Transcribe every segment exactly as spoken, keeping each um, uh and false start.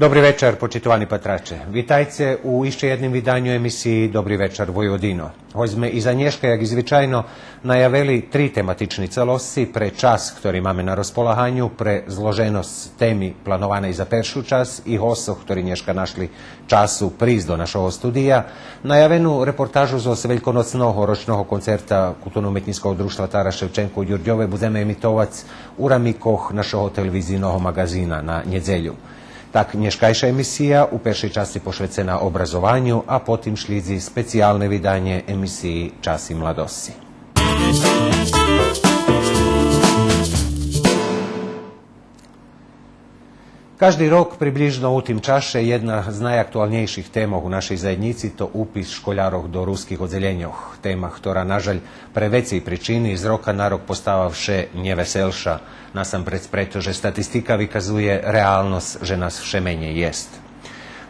Добри вечар, почитовани патраче. Витайце у ище єдним виданю емисиї Добри вечар, Войводино. Гоч зме и за нєшка, як и звичайно, наявели три тематични целосци пре час хтори маме на розполаганю, пре зложеносц теми планованей за першу часц и госцох хтори нєшка нашли часу присц до нашого студия, наявену репортажу зоз вельконоцного рочного концерта Културно-уметнїцкого дружтва Тарас Шевченко у Дюрдьове будземе емитовац у рамикох нашого телевизийного маґазина на нєдзелю. Так, нєшкайша емисия у першей часци пошвецена образованю, а потим шлїдзи специялне виданє емисиї Часи младосци. Кажди рок, приблїжно у тим чаше, єдна з найактуалнєйших темох у нашей заєднїци то упис школярох до руских оддзелєньох. Тема хтора, на жаль, пре вецей причини з рока на рок постава вше нєвеселша. Насампредз прето же статистика виказує реалносц же нас вше менєй єст.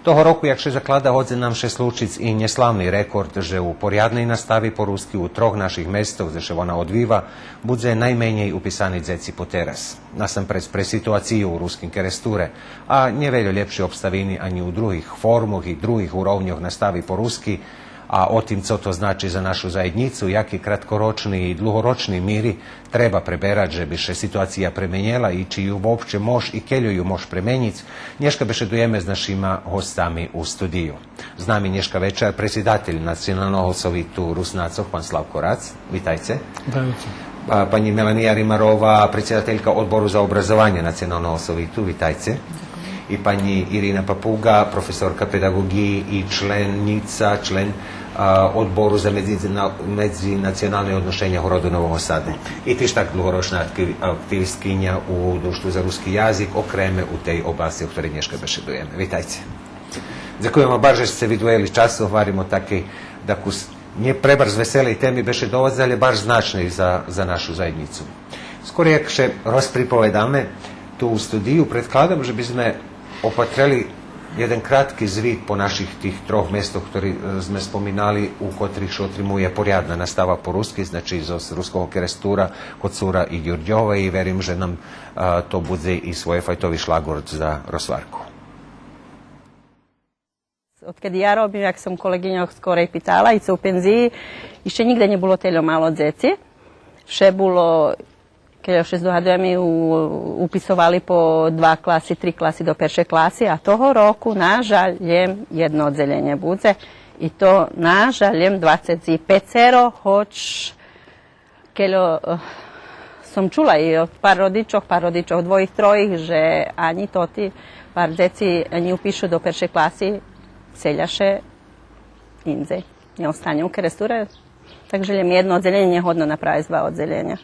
Того року, як ше заклада, годзе нам ше случиц и нєславни рекорд же у порядней настави по руски у трох наших местох, дзе ше вона одвива, будзе найменєй уписани дзеци потераз. Насампредз пре ситуацию у Руским Керестуре, а нє вельо лєпши обставини анї у других формох и других уровньох настави по руски, а о тим цо то значи за нашу заєднїцу, яки краткорочни и длугорочни мири треба преберац же би ше ситуация пременєла и чи ю вообще мож и кельо ю мож пременїц, нєшка бешедуєме з нашима госцами у студию. З нами нєшка вечар предсидатель Националного совиту Руснацох, пан Славко Рац. Витайце. Здравейте. А, панї Мелания Римарова, предсидателька Одбору за образованє Националного совиту, витайце. И панї Ирина Папуґа, професорка педаґоґиї и членїца, член, а, Одбору за медзина-, медзинационални одношеня Городу Нового Саду. И тиж так длугорочна актив-, активисткиня у Дружтву за руски язик, окреме у тей обласци о хторей нєшка бешедуєме. Витайце. Дзекуєм вам барз же сце видвоєли час, гварим о такей, дакус, нє пребарз веселей теми бешедовац, алє барз значней за, за нашу заєднїцу. Скорей як ше розприповедаме ту у студию, предкладам же би зме опатрели єден кратки звит по наших тих трох местох, хтори, е, зме споминали, у котрих ше отримує порядна настава по руски, значи зоз Руского Керестура, Коцура и Дюрдьова, и верим же нам, е, то будзе и своєфайтови шлагворт за розгварку. Одкеди я робим, як сом колеґиньох скорей питала, и цо у пензиї, ище нїґдзе нє було тельо мало дзеци. Вше було, кельо ше здогадуєм, у-, уписовали по два класи, три класи до першей класи, а того року, на жаль, лєм єдно оддзелєнє будзе. И то, на жаль, лєм двацец и пецеро, гоч кельо, е, сом чула и од пар родичох, пар родичох двоїх, троїх, же анї тоти пар дзеци нє упишу до першей класи, селя ше индзей. Нє останє у Керестуре, так же лєм єдно оддзелєнє, нє годно направиц два оддзелєня.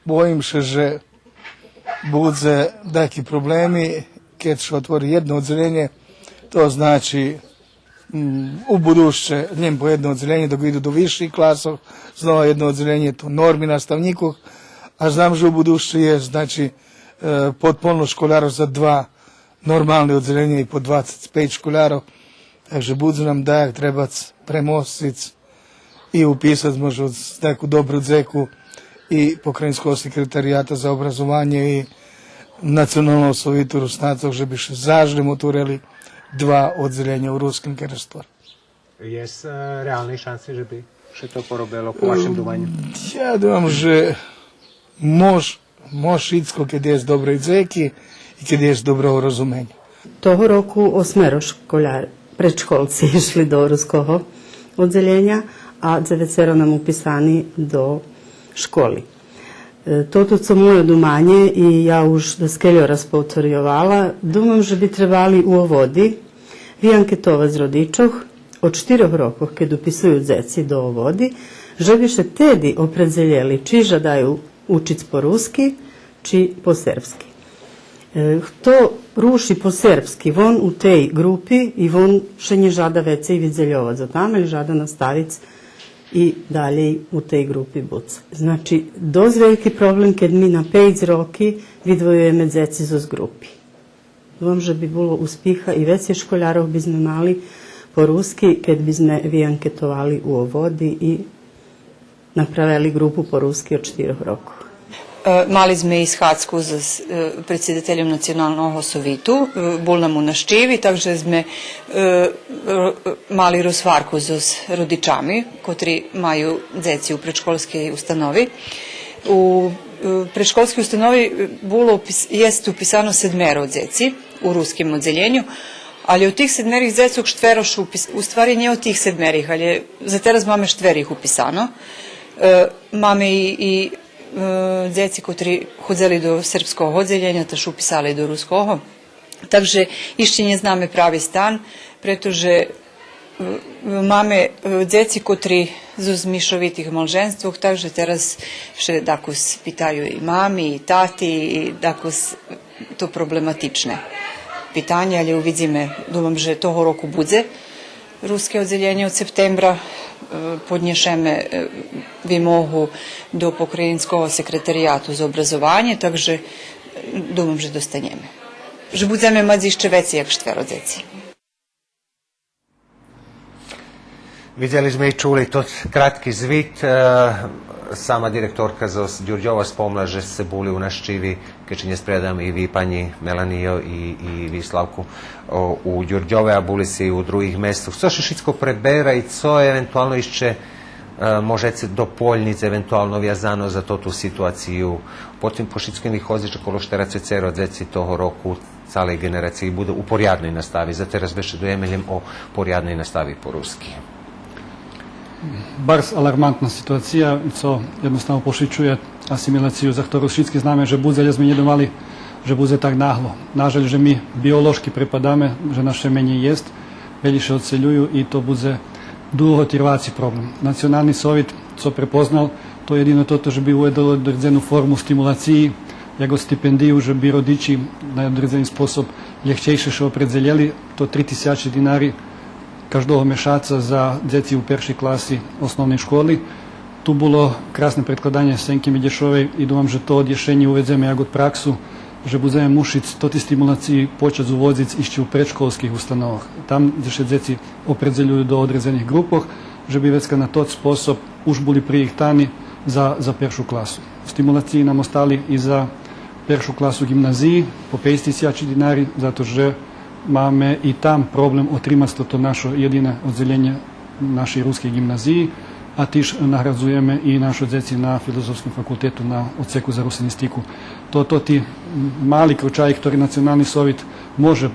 Боїм ше же будзе даяки проблеми, кед ше отвори єдно оддзелєнє, то значи, м, у будуще лєм по єдно оддзелєнє, док иду до висших класох, знова єдно оддзелєнє, то норми наставнїкох, а знам же у будуще є, значи, е, подполно школярох за два нормални оддзелєня и по двацец пейц школярох, так же будзе нам даяк требац премосциц и уписац може з даяку добру дзеку и Покраїнского секретарията за образованє и Националного совиту Руснацох же би ше заш лєм отворели два оддзелєня у Руским Керестуре. Єст, е, реални шанси же би ше то поробело по вашим думаню? Я думам же мож, мож шицко кед єст добрей дзеки и кед єст доброго розуменя. Того року осмеро школяр-, предшколци ишли до руского оддзелєня, а дзевецеро нам уписани до школи. Е, тото цо моє думанє, и я уж даскельо раз повторйовала, думам же би требали у оводи вианкетовац родичох од штирох рокох, кед уписую дзеци до оводи, же би ше теди опредзелєли чи жадаю учиц по руски, чи по сербски. Е, хто руши по сербски, вон у тей ґрупи и вон ше нє жада вецей видзельовац зоз там, алє жада наставиц и далєй у тей ґрупи буц. Значи, досц вельки проблем кед ми на пейц роки видвоюєме дзеци зоз ґрупи. Думам же би було успиха и вецей школярох би зме мали по руски, кед би зме вианкетовали у оводи и направели ґрупу по руски од штирох рокох. Е, мали зме и схадзку з, з, е, предсидательом Националного совиту, е, бул нам у нащиви, так же зме, е, р-, мали розгварку з, з родичами, котри маю дзеци у предшколскей установи. У, е, предшколскей установи, е, було упис-, єст уписано седмеро дзеци у руским оддзелєню, але од тих седмерих дзецох штверо шу упис-, у ствари нє од тих седмерих, але за тераз маме штверих уписано. Е, маме и, и е, дзеци котри ходзели до сербского оддзелєня, та ш уписали до руского. Так же ище нє знаме прави стан, прето же, е, маме, е, дзеци котри зоз мишовитих малженствох, так же тераз ше дакус питаю и мами, и тати, и дакус то проблематичне питанє, але увидзиме, думам же того року будзе руске оддзелєнє од септембра, е, поднєшеме, е, вимогу до Покраїнского секретарияту за образованє, так же, е, думам же достанєме. Же будземе мац ище вецей як штверо дзеци. Видзели зме и чули тот кратки звит. Е, сама директорка зоз Дюрдьова спомла же сце були у нащиви, кед ше нє спредам, и ви, панї Меланио, и, и ви, Славку, о, у Дюрдьове, а були сце и у других местох. Цо ше шицко пребера и цо евентуално ище, е, можеце дополнїц, евентуално вязано за тоту ситуацию? Потим по шицким виходзи же коло штерацецеро дзеци того року цалей ґенерациї буде у порядней настави. За тераз бешедуєме лєм о порядней настави по руски. Барз алармантна ситуация, цо єдноставно пошицує асимилацию, за хтору шицки знаме же будзе, лєм зме нє думали же будзе так нагло. Нажаль же ми биолошки препадаме, же нас вше менєй єст, велї ше одселюю и то будзе дуготирваци проблем. Национални совит цо препознал, то єдино тото же би уведол одредзену форму стимулациї, як стипендию, же би родичи на одредзени способ лєгчейше ше опредзелєли, то три тисячи динари каждого мешаца за дзеци у першей класи основней школи. Ту було красне предкладанє Сенки Медєшовей и думам же то одєшенє уведземе як од праксу, же будземе мушиц тоти стимулациї почац уводзиц ище у предшколских установох. Там дзе ше дзеци опредзелюю до одредзених ґрупох, же би вецка на тот способ уж були приїхтани за, за першу класу. Стимулациї нам остали и за першу класу ґимназиї по пейц тисячи динари, зато же маме и там проблем отримац тото нашо єдине оддзелєнє нашей рускей ґимназиї, а тиж наградзуєме и нашо дзеци на Филозофским факултету на одсеку за русинистику. То, то тоти мали крочаї хтори Национални совит може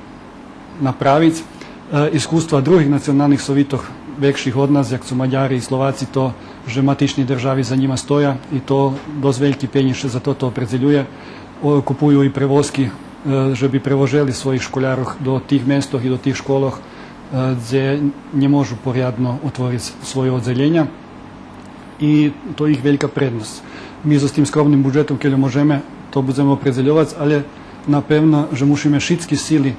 направиц. Е, искуства других националних совитох векших од нас, як цо Мадяри и Словаци, то же матични держави за нїма стоя и то досц вельки пенєз ше за тото опредзелює. О, купую и превозки, е, же би превожели своїх школярох до тих местох и до тих школох, е, дзе нє можу порядно отвориц свойо оддзелєня. И то їх велька предносц. Ми зоз тим скромним буджетом, кельо можеме, то будземе опредзельовац, але напевно же мушиме шицки сили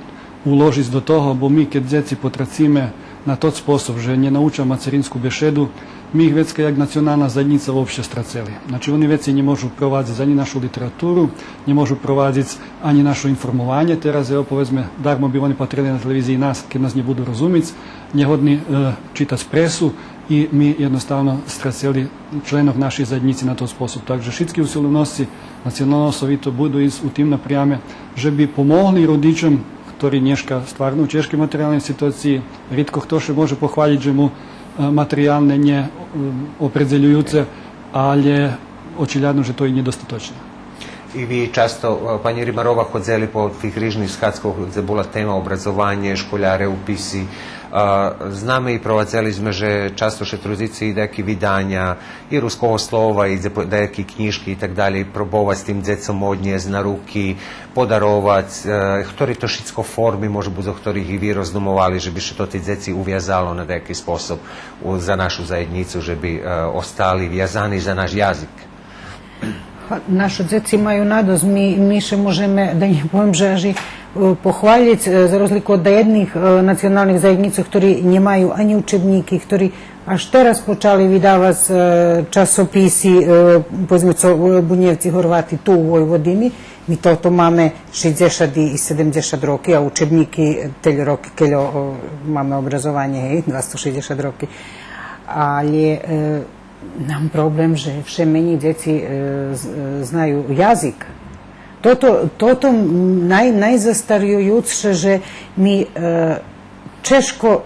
уложиц до того, бо ми кед дзеци потрациме на тот способ же нє науча мацеринску бешеду, ми их вецка як национална заєднїца вообще страцели. Значи, они вецей нє можу провадзиц анї нашу литературу, нє можу провадзиц анї нашо информованє. Тераз, ево, поведзме, дармо би они патрели на телевизиї нас, кед нас нє буду розумиц, нє годни, е, читац пресу, и ми єдноставно страцели членох нашей заєднїци на тот способ. Так же шицки усиловносци Националного совиту буду исц у тим напряме, же би помогли родичом, хтори нєшка стварно у чежкей материялней ситуациї, ридко хто ше може похвалїц же му, е, материялне нє, е, опредзелююце, але очиглядно же то и нє достаточне. И ви часто, е, панї Римарова, ходзели по тих рижних схадзкох дзе була тема образованє, школяре, уписи. Е, знаме и провадзели зме же часто ше трудзице и даяки виданя, и Руского слова, и дзе по-, даяки кнїжки и так далєй, пробовац тим дзецом однєсц на руки, подаровац, е, хтори то шицко форми, може буц, о хторих и ви роздумовали, же би ше тоти дзеци увязало на даяки способ у, за нашу заєднїцу, же би, е, остали вязани за наш язик. Нашо дзеци маю надосц, ми, ми ше можеме, да нє повем же аж и, е, похвалїц, е, за розлику од даєдних, е, националних заєднїцох, хтори нємаю анї учебнїки, хтори аж тераз почали видавац, е, часописи, е, поведзме цо, е, Бунєвци Горвати ту у Войводини. Ми тото маме шейдзешат и седемдзешат роки, а учебнїки тельо роки, кельо, о, маме образованє, гей, двасто шейдзешат роки. Але, е, Нам проблем же вше менєй дзеци, е, з-, е, знаю язик. Тото, тото най-, найзастарююце же ми, е, чежко,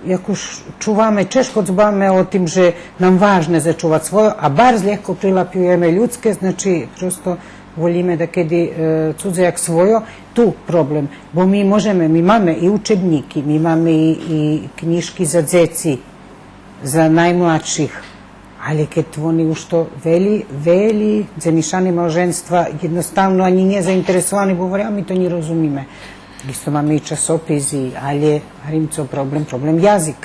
е, як уж чуваме, чежко дзбаме о тим же нам важне зачувац свойо, а барз лєгко прилапюєме людске, значи, просто волїме дакеди, е, цудзе як свойо. Ту проблем, бо ми можеме, ми маме и учебнїки, ми маме и, и кнїжки за дзеци, за наймладших, алє кед вони уж то велї, велї дземишани малженства єдноставно анї нє заинтересовани, бо говоря, ми то нє розумиме. Исто маме и часописи, алє, гварим, цо проблем, проблем язик.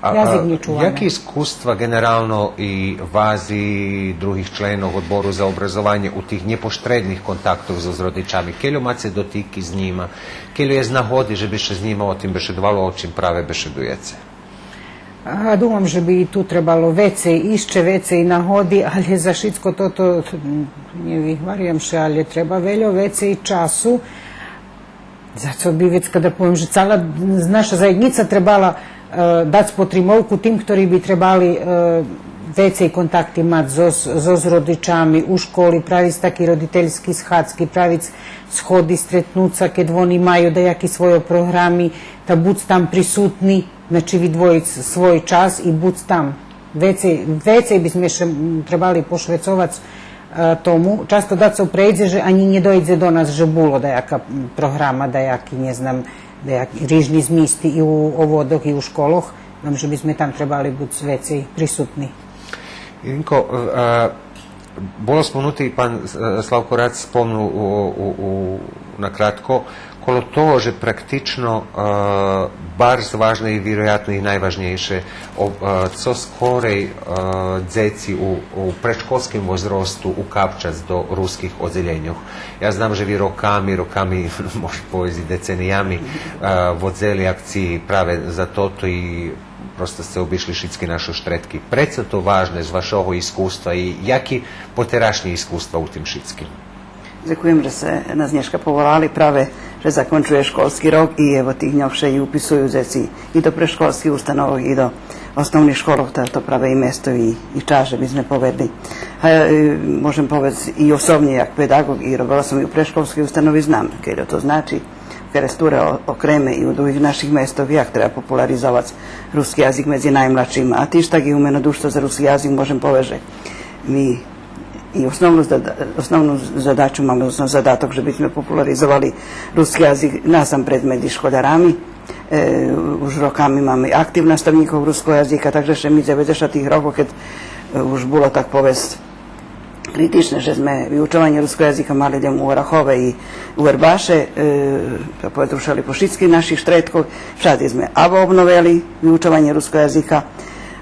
А, язик а нє чуваме. Яки искуства ґенерално и вас и других членох Одбору за образованє у тих нєпоштредних контактох зоз родичами? Кельо маце дотики з нїма? Кельо єст нагоди же би ше з нїма о тим бешедовало, о чим праве бешедуєце? А, думам же би и ту требало вецей, ище вецей нагоди, алє за шицко тото, м, нє вигварям ше, алє треба вельо вецей часу. За цо би вецка да повем же цала наша заєднїца требала, е, дац потримовку тим хтори би требали, е, вецей контакти мац зоз, зоз родичами у школи, правиц таки родительски схадзки, правиц сходи, стретнуца, кед вони маю даяки свойо програми, та буц там присутни, значи, видвоїц свой час и буц там. Вецей, вецей би зме ше, м, требали пошвецовац, е, тому. Часто дацо прейдзе же анї нє дойдзе до нас же було даяка, м, програма, даяки, нє знам, даяки рижни змисти и у оводох, и у школох. Думам же би зме там требали буц вецей присутни. Иринко, е, було спомнути, пан, е, Славко Рац спомнул у, у, у, накратко, коло того же практично, е, барз важне и вироятно и найважнєйше, о, е, цо скорей, е, дзеци у, у предшколским возросту укапчац до руских оддзелєньох. Я знам же ви роками, роками, може повесц и децениями, е, водзели акциї праве за тото и просто сце обишли шицки нашо штредки. Прецо то важне з вашого искуства и яки потерашнї искуства у тим шицким? Дзекуєм же сце нас нєшка поволали, праве же закончує школски рок и ево тих дньох ше и уписую дзеци и до предшколских установох и до основних школох, та то праве и место и, и час же би зме поведли. А, е, можем повесц и особнє як педаґоґ, и робела сом и у предшколскей установи, знам кельо то значи. Керестуре, о-, окреме и у других наших местох, як треба популаризовац руски язик медзи наймладшима. А тиж так и у Мене Душтво за руски язик можем повесц же ми и основну зада-, основну задачу маме, односно задаток, же би зме популаризовали руски язик насампредз медзи школярами. Е, уж роками маме актив наставнїкох руского язика, так же ше ми дзеведзешатих рокох, кед, е, уж було, так повесц, критичне же зме виучованє руского язика мали лєм у Орахове и у Вербаше, е, так повесц, рушели по шицких наших штредкох, вшадзи зме або обновели виучованє руского язика,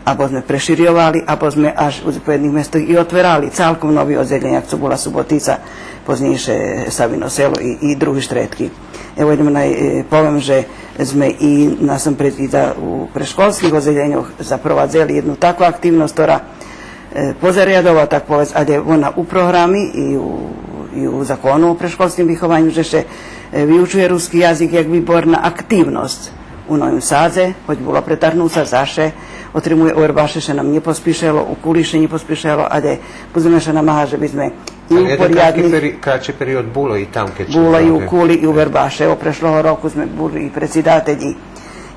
або зме преширйовали, або зме аж у поєдних местох и отверали цалком нови оддзелєня, як цо була Суботица, познєйше Савино Село и, и други штредки. Ево, идзем най-, е, повем же зме и насампредз и за, у предшколских оддзелєньох запровадзели єдну таку активносц, котра, е, позарядова, так повесц, алє вона у програми и у, и у закону о предшколским вихованю же ше, е, виучує руски язик як виборна активносц у Новим Садзе, гоч була претаргнута, заш ше отримує, у Вербаше ше нам нє поспишело, у Кули ше нє поспишело, алє будземе ше намагац же би зме и у порядни... Алє єден кратки пери-, кратши период було и там, кед ше... Було и у Кули, и у Вербаше. Ево, прешлого року зме були и предсидателї,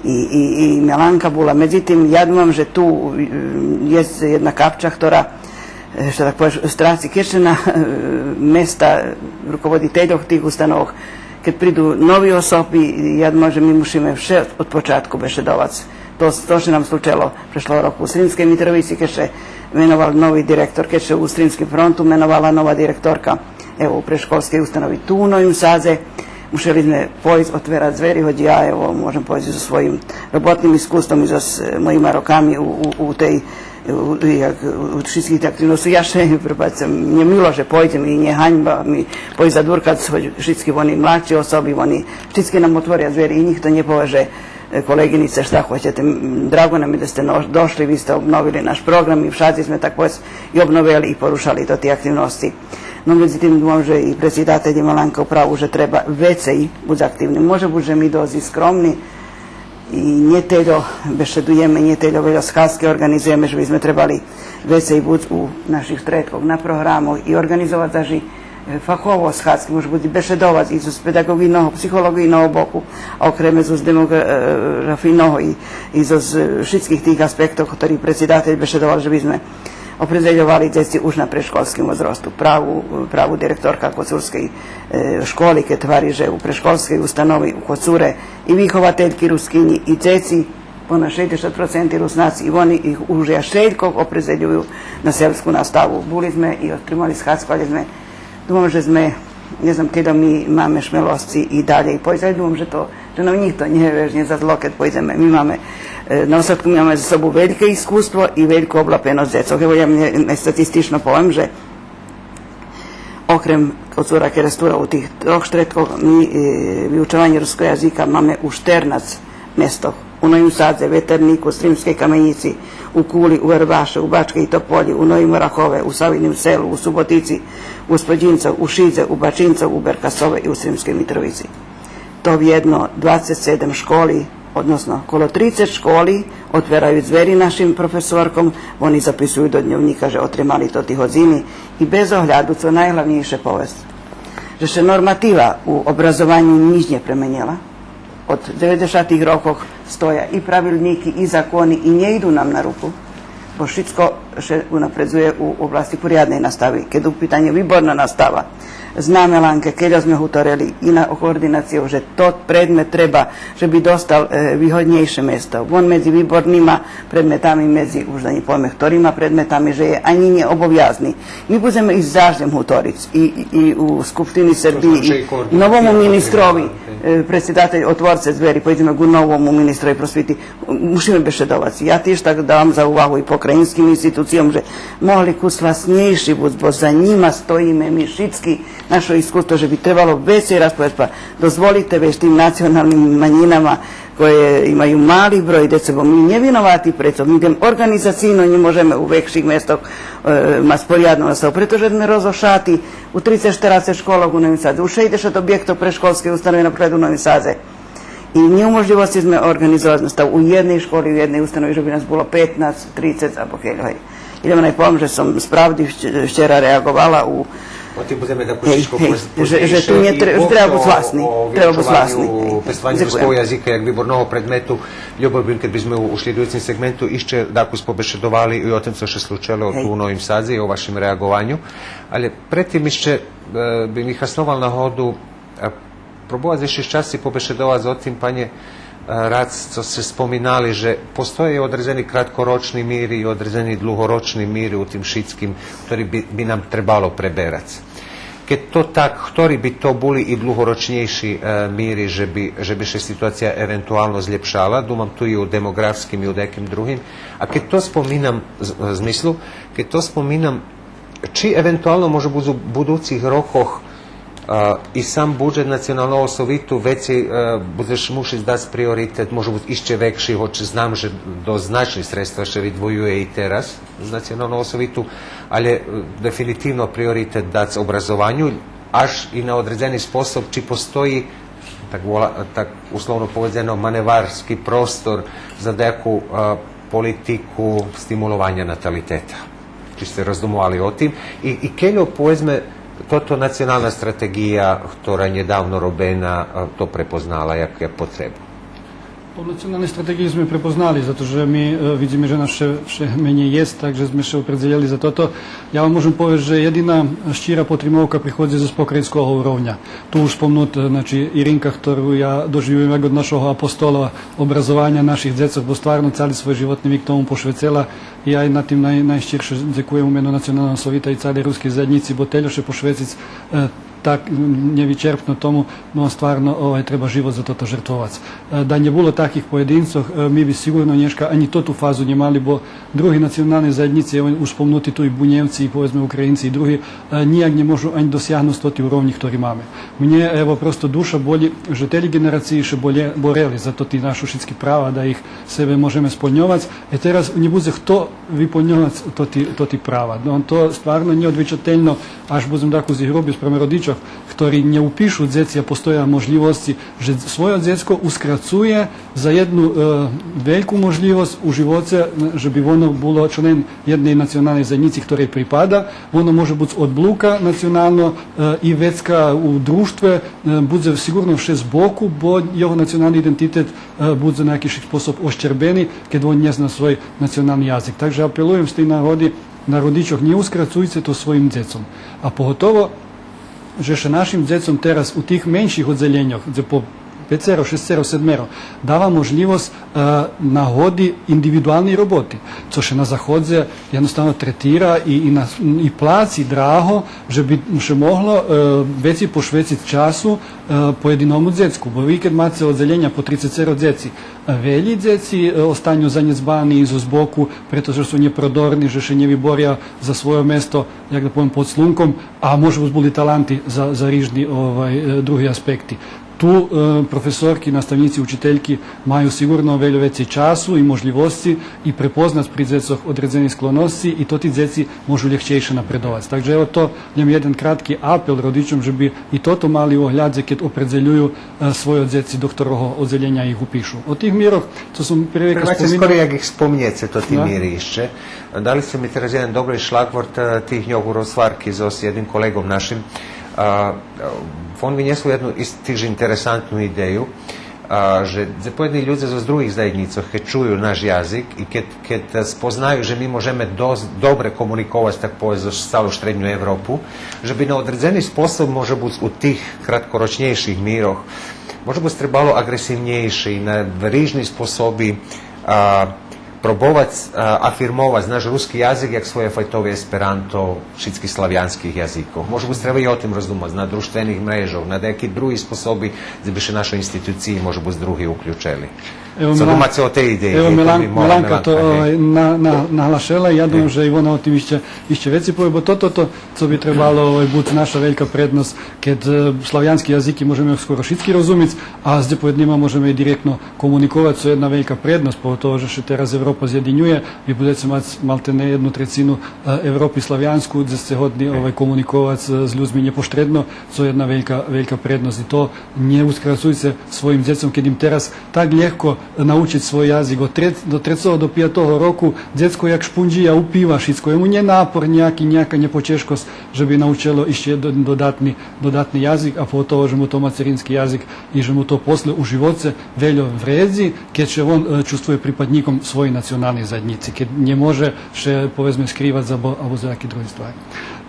и, и, и Меланка була. Медзитим, я думам же ту, е, єст єдна капча, котра, е, ше так повесц, страци. Кед ше на, е, места руководительох тих установох, кед приду нови особи, я думам же ми мушиме вше од початку бешедовац. То, то ше нам случело прешлого року у Сримскей Митровици, кед ше меновал нови директор, кед ше у Сримским фронту меновала нова директорка, ево, у предшколскей установи ту у Новим Садзе. Мушели зме пойсц отверац дзвери, гоч я, ево, можем повесц зоз своїм роботним искуством и зоз, е, моїма роками у, у, у тей, у, як, у шицких тих активносцох. Я ше, пребачце, мнє мило же пойдзем и нє ганьба ми пойсц задуркац, гоч шицки вони младши особи, вони шицки нам отворя дзвери и нїхто нє пове же е, колеґинице, шта хочете. М, драго нам є же сце но-, дошли, ви сце обновили наш програм и вшадзи зме так повесц и обновели и порушали тоти активносци. Но, медзитим, думам же и предсидателї, Меланка у праву же треба вецей буц активни. Може буц же ми досц и скромни, И нє тельо бешедуєме, нє тельо вельо схадзки орґанизуєме, же би зме требали вецей буц у наших штредкох на програмох и орґанизовац даже, е, фахово схадзки, може буц и бешедовац и зоз педаґоґийного, психолоґийного боку, а окреме зоз демоґрафийного и, и зоз, е, шицких тих аспектох, хтори предсидатель бешедовал, же би зме опредзельовали дзеци уж на предшколским возросту. Праву, праву директорка коцурскей, е, школи, кед гвари же у предшколскей установи у Коцуре и виховательки Рускинї и дзеци, понад шейдзешат проценти Руснаци, и вони их уж яшелькох опредзелюю на селску наставу. Були зме и отримали схадзку, але зме, думам же зме, нє знам кельо ми маме шмелосци и далєй пойсц, але думам же то же нам нїхто нє вежнє за зло, кед пойдземе. Ми маме, е, на остатку ми маме за собу вельке искуство и вельку облапеносц дзецох. Ево, я мнє, мнє статистично повем же окрем Коцура, Керестура, у тих трох штредкох ми, е, виучованє руского язика маме у штернац местох. У Новим Садзе, Ветернику, Сримскей Каменїци, у Кули, у Вербаше, у Бачкей Тополї, у Новим Орахове, у Савиним Селу, у Суботици, у Господїнцох, у Шидзе, у Бачинцох, у Беркасове и у Сримскей Митровици. То вєдно двацец седем школи, односно коло трицец школи, отвераю дзвери нашим професорком, вони записую до дньовнїка же отримали тоти годзини и без огляду, цо найглавнєйше повесц, же ше норматива у образованю нїч нє пременєла. Од дзеведзешатих рокох стоя и правилнїки, и закони, и нє иду нам на руку, бо шицко ше унапредзує у обласци порядней настави. Кед у питаню виборна настава, знаме ланке, кельо зме гуторели и на координацию, же тот предмет треба же би достал, е, вигоднєйше место. Вон медзи виборнима предметами, медзи, уж да нє повеме хторима предметами, же є анї нє обовязни. Ми будземе и заш лєм гуториц и, и, и у Скупштини Сербиї, и новому министрови, е, предсидатель отворце дзвери, пойдземе ґу новому министрови просвити. Мушиме бешедовац. Я тиж так давам за увагу и покраїнским институцийом же могли кус гласнєйши буц, бо за нїма стоїме ми шицки, нашо искуство, же би требало вецей раз повесц: па дозволите вец тим националним манїнама, коє имаю мали број деце, бо ми нє виновати прецо, ми лєм орґанизацийно нє можеме у векших местох, е, мац порядну наставу, прето же зме розошати у трицец-штерацец школох у Новим Садзе, у шейдзешат обєктох предшколскей установи, наприклад, у Новим Садзе. И нє у можлївосци зме орґанизовац наставу у єдней школи, у єдней установи, же би нас було петнац, трицец або кельо, гей. Идзем най повем же сом справди вч-, вчера реаґовала у... О тим будземе так... Гей, утишко гей, поз-, же, же познєйше ту нє тре-, треба буц гласни, треба буц гласни, гей. Пествованю руского язика як виборного предмету, любел бим кед бизме у, у шлїдуюцим сегменту ище дакус побешедовали и о тим цо ше случело ту у Новим Садзе и о вашим реаґованю. Але пред тим ище, е, бим вихасновал нагоду, е, пробовац ище раз побешедовац о тим, панє, е, Рац, цо сце споминали же постоє одредзени краткорочни мири и одредзени длугорочни мири у тим шицким, хтори би, би нам требало преберац. Кед то так, хтори би то були и длугорочнєйши, е, мири же би, же би ше ситуация евентуално злєпшала, думам ту и у демоґрафским и у даким другим. А кед то споминам з-, змислу, кед то споминам, чи евентуално може буц у будуцих рокох, а, и сам буджет Националного совиту вецей, а, будзеш мушиц дац приоритет, може буц ище векши, гоч знам же досц значни средства ше видвоює и тераз з Националного совиту, але, е, дефинитивно приоритет дац образованю, аж и на одредзени способ, чи постої, так вола-, так условно поведзено, маневарски простор за даяку, а, политику стимулованя наталитета. Чи сце роздумовали о тим? И, и кельо, поведзме, тото национална стратеґия, хтора нєдавно робена, а, то препознала як, як потребу? По националней стратеґиї зме препознали, зато же ми, е, видзиме же нас вше, вше менєй єст, так же зме ше опредзелєли за тото. Я вам можем повесц же єдина щира потримовка приходзи з покраїнского уровня. Ту уж спомнут, е, значи, Иринка, хтору я доживюєм як од нашого апостола образованя наших дзецох, бо стварно цали свой животни вик тому пошвецела. Я єй на тим най-, найщирше дзекуєм у мено Националного совита и цалей рускей заєднїци, бо тельо ше пошвециц, е, так, м, нєвичерпно тому, но стварно, овай, треба живот за тото жертвовац. Е, да нє було таких поєдинцох, е, ми би сиґурно нєшка анї тоту фазу нє мали, бо други национални заєднїци, ево, уж спомнути ту и Бунєвци, и, поведзме, Українци и други, е, нїяк нє можу анї досягнуц тоти уровнї хтори маме. Мнє, ево, просто душа болї же телї ґенерациї ше болє-, борели за тоти нашо шицки права, да их себе можеме сполньовац. Е, тераз нє будзе хто виполньовац тоти, тоти права. Но, то стварно нєодвичательно, аж будзем дакус и груби спрямо родичох, хтори нє упишу дзеци, а постоя можлївосци же свойо дзецко ускрацує за єдну, е, вельку можлївосц у живоце, е, же би воно було член єдней националней заєднїци хторей припада, воно може буц одблука национално, е, и вецка у дружтве, е, будзе сиґурно вше збоку, бо його национални идентитет, е, будзе на якиш способ ощербени, кед вон нє зна свой национални язик. Так же апелуєм з тей нагоди на родичох, нє ускрацуйце то своїм дзецом. А поготово же ше нашим дзецом тераз у тих менших оддзелєньох, дзе по пецеро, шесцеро, седмеро, дава можлївосц, е, нагоди индивидуалней роботи, цо ше на заходзе єдноставно третира и, и на, и плаци драго, же би ше могло, е, вецей пошвециц часу, е, поєдиному дзецку. Бо ви кед маце оддзелєня по трицецеро дзеци, е, велї дзеци, е, останю занєдзбани и зоз боку, прето же су нєпродорни, же ше нє виборя за свойо место, як да повем, под слунком, а може буц були таланти за, за рижни, овай, е, други аспекти. Ту, е, професорки, наставнїци, учительки маю сиґурно вельо вецей часу и можлївосци и препознац при дзецох одредзени склоносци и тоти дзеци можу лєгчейше напредовац. Так же, ево, то лєм єден кратки апел родичом же би и тото мали у оглядзе кед опредзелюю, е, свойо дзеци до хторого оддзелєня их упишу. Од тих мирох, цо сом прирекал... Приймайце споминал скорей, як их спомнєце, тоти мири ище. Дали сце ми тераз єден добри шлагворт, е, тих дньох у розгварки зоз єдним колеґом нашим. А, е, вон винєсол єдну из-, тиж интересантну идею, а, же, же поєдини людзе зоз других заєднїцох, кед чую наш язик и кед, кед, е, спознаю же ми можеме досц добре комуниковац, так повесц, зоз цалу Штредню Европу, же би на одредзени способ, може буц у тих краткорочнєйших мирох, може буц требало аґресивнєйши, на рижни способи, а, пробовац, а, афирмовац наш руски язик як своєфайтови есперанто шицких славянских язикох. Може буц треба и о тим роздумац, на дружтвених мрежох, на даяки други способи, дзе би ше нашо институциї, може буц, други уключели. Цо думаце о тей идеї? Ево, Милан-, Миланка то, овай, на-, на-, наглашела, я думам же и вона о тим ище, ище вецей пове, бо тото, то, цо би требало, овай, буц наша велька предносц, кед, е, славянски язики можеме скоро шицки розумиц, а з дзепоєднима можеме и директно комуниковац, цо є єдна велька предносц, поготово же ше тераз Европа зєдинює, ви будзеце мац малтене єдну трецину, е, Европи славянску, дзе сце годни, овай, комуниковац, е, з людзми нєпоштредно, цо є єдна велька, велька предносц. И то нє ускрацуйце своїм дзецом, кед им тераз так лєгко научиц свой язик. Од тре-, до трецого, до пиятого року дзецко як шпунджия упива шицко. Йому нє напор нїяки, нїяка нєпочежкосц же би научело ище до-, додатни, додатни язик, а поготово же му то мацерински язик и же му то после у живоце вельо вредзи, кед ше вон, е, чувствує припаднїком своєй националней заєднїци, кед нє може ше, поведзме, скривац або, або за яки други ствари.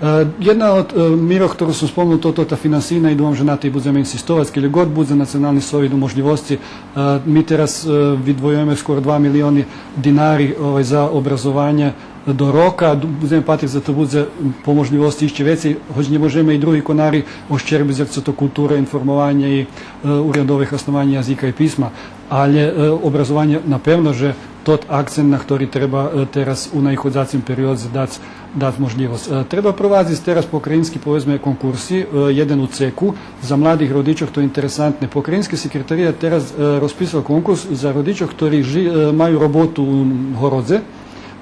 Е, єдна од, е, мирох, хтору сом спомнул, то, то та финансийна, и думам же на тей будземе инсистовац, кельо год будзе Национални совит у можлївосци. Е, ми тераз, е, видвоюєме скоро два милиони динари, овай, за образованє до рока, ду-, будземе патриц да то будзе по можлївосци ище вецей, гоч нє можеме и други конари ощербиц, як цо то култура, информованє и, е, урядове хаснованє язика и писма, алє, е, образованє напевно же тот акцент на хтори треба, е, тераз у наиходзацим периодзе дац, дац можлївосц. Е, треба провадзиц тераз покраїнски, поведзме, конкурси, е, єден у цеку за младих родичох, то є интересантне. Покраїнски секретарият тераз, е, розписал конкурс за родичох хтори жи-, е, маю роботу у городзе,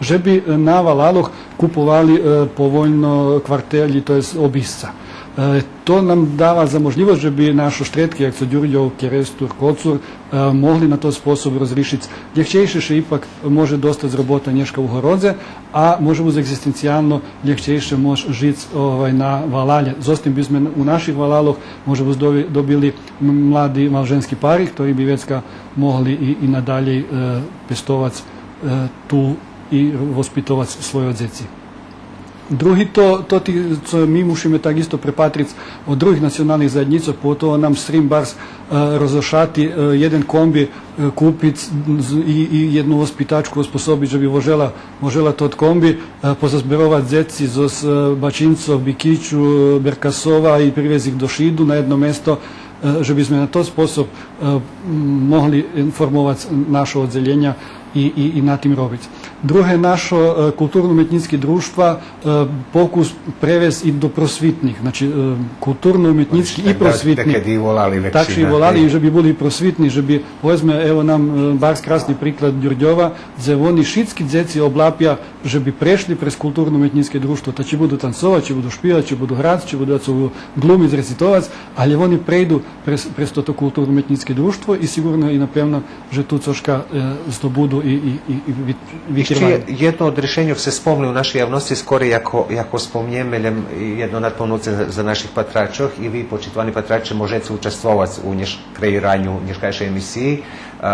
же би, е, на валалох куповали, е, повольно квартелї, то єст обисца. Е, то нам дава за можлївосц же би нашо Штредки, як цо Дюрдьов, Керестур, Коцур, е, могли на тот способ розришиц. Лєгчейше ше ипак може достац робота нєшка у городзе, а може буц екзистенциялно лєгчейше мож жиц, овай, на валалє. Зоз тим би зме у наших валалох, може буц, доби-, добили м-, млади малженски пари, хтори би вецка могли и, и надалєй, е, пестовац, е, ту и воспитовац свойо дзеци. Други то, то ти, цо ми мушиме так исто препатриц од других националних заєднїцох, поготово нам Срим барз, е, розошати, е, єден комби, е, купиц з-, и, и єдну воспитачку оспособиц же би вожела, вожела тот комби, е, позазберовац дзеци зоз, е, Бачинцох, Бикичу, е, Беркасова и привесц их до Шиду на єдно место, е, же би зме на тот способ, е, м, могли информовац нашо оддзелєня и, и, и на тим робиц. Друге нашо, е, културно-уметнїцки дружтва, е, покус превесц и до просвитних, значи, е, културно-уметнїцки и просвитни. Дакед и волали векшина. Так же и волали, и же би були и просвитни, же би, поведзме, ево нам, е, барз красни приклад Дюрдьова, дзе вони шицки дзеци облапя же би прешли през културно-уметнїцке дружтво, та чи буду танцовац, чи буду шпивац, чи буду грац, чи буду глумиц, рецитовац, але вони прейду през, през тото културно-уметнїцке дружтво и сиґурно и напевно же ту цошка, е, здобуду и, и, и, и вит-, витримаю. Ище єдно од ришеньох сце спомли у нашей явносци, скорей яко, яко спомнєме, лєм єдно надпомнуце за, за наших патрачох, и ви, почитовани патраче, можеце участвовац у нєш-, креираню нєшкайшей емисиї, е,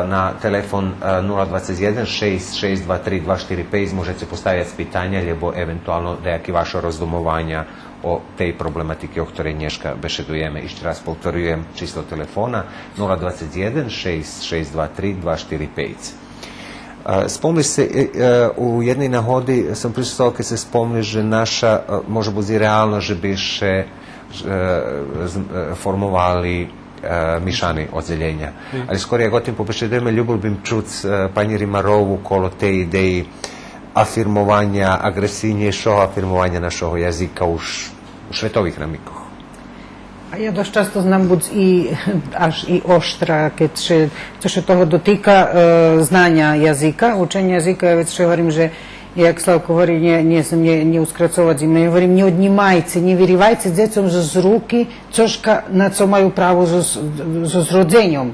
на телефон, е, нула двацец єден шейсц шейсц два три два штири пейц можеце поставяц питаня, лєбо евентуално даяки вашо роздумованя о тей проблематики о хторей нєшка бешедуєме. Ище раз повторюєм число телефона: нула двацец єден шейсц шейсц два три два штири пейц. Е, спомли сце, е, е, у єдней нагоди сом присуствовал кед сце спомли же наша, е, може буц и реално же би ше, е, з-, е, формовали, е, мишани оддзелєня. Мгм. Але скорей як о тим побешедуєме, любел бим чуц, е, панї Римарову коло тей идеї афирмованя, аґресийнєйшого афирмованя нашого язика уж у шветових рамикох. А я досц часто знам буц и аж и оштра, кед ше, цо ше того дотика, е, знаня язика, ученя язика, я вец ше говорим же, як Славко говори, нє, нє, нє, нє ускрацовац им, я говорим, нє однїмайце, нє виривайце дзецом зоз руки цошка на цо маю право зоз, зоз родзеньом.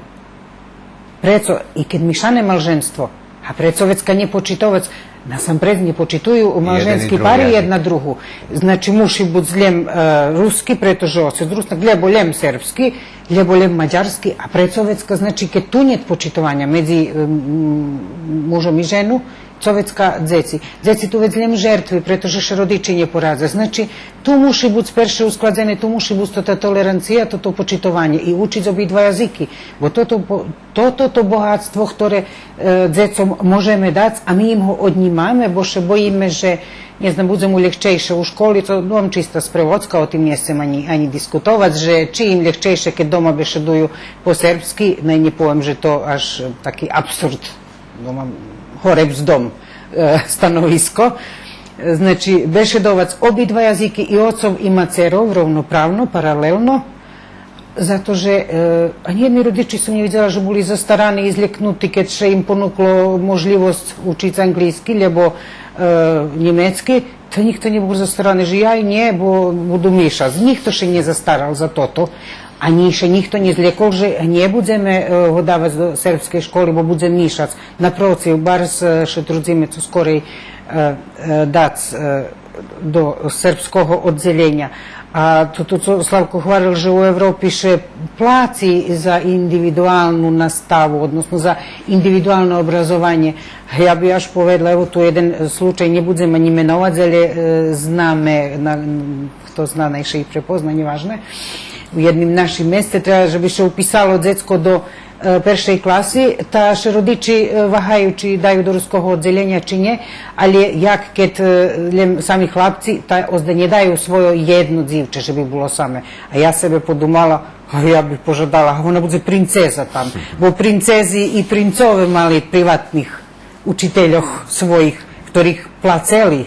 Прецо и кед мишане малженство, а прецо вецка нє почитовац, насампредз нє почитую малженски пари єдна другу. Значи, муши буц лєм, е, руски, прето же оцец Руснак, лєбо лєм сербски, лєбо лєм мадярски, а прецо вецка, значи, кед ту нєт почитованя медзи, е, м, мужом и жену, цо вецка дзеци. Дзеци ту вец лєм жертви, прето же ше родичи нє порадза. Значи, ту муши буц перше ускладзене, ту муши буц тота толеранция, тото почитованє и учиц обидва язики. Бо тото, бо тото то богатство хторе, е, дзецом можеме дац, а ми им го однїмаме, бо ше боїме же, нє знам, будзе му лєгчейше у школи, то нємам чиста спреводзка, о тим нє сцем анї, анї дискутовац, же чи им лєгчейше кед дома бешедую по сербски, най нє повем же то аж таки абсурд. Думам, горебздом, е, становиско. Значи, бешедовац обидва язики, и оцов и мацеров, ровноправно, паралелно, зато же, е, анї єдни родичи сом нє видзела же були застарани и злєкнути кед ше им понукло можлївосц учиц анґлийски, лєбо, е, нємецки, та нїхто нє бул застарани же яй нє, бо буду мишац. Нїхто ше нє застарал за тото. Анї ше нїхто нє злєкол же нє будземе, е, го давац до сербскей школи, бо будзе мишац. Напротив, барз, е, ше трудзиме цо скорей, е, е, дац, е, до сербского оддзелєня. А тото, цо Славко гварел, же у Европи ше плаци за индивидуалну наставу, односно за индивидуалне образованє. Я би аж поведла, ево ту єден случай, нє будзем анї меновац, але, е, знаме, на, хто зна, най ше и препозна, нє важне. У єдним нашим месце треба же би ше уписало дзецко до, е, першей класи, та ше родичи, е, вагаю чи даю до руского оддзелєня чи нє, але як кед, е, лєм сами хлапци, та озда нє даю свойо єдно дзивче же би було саме. А я себе подумала, а я би пожадала, а вона будзе принцеза там, бо принцези и принцове мали приватних учительох своїх, хторих плацели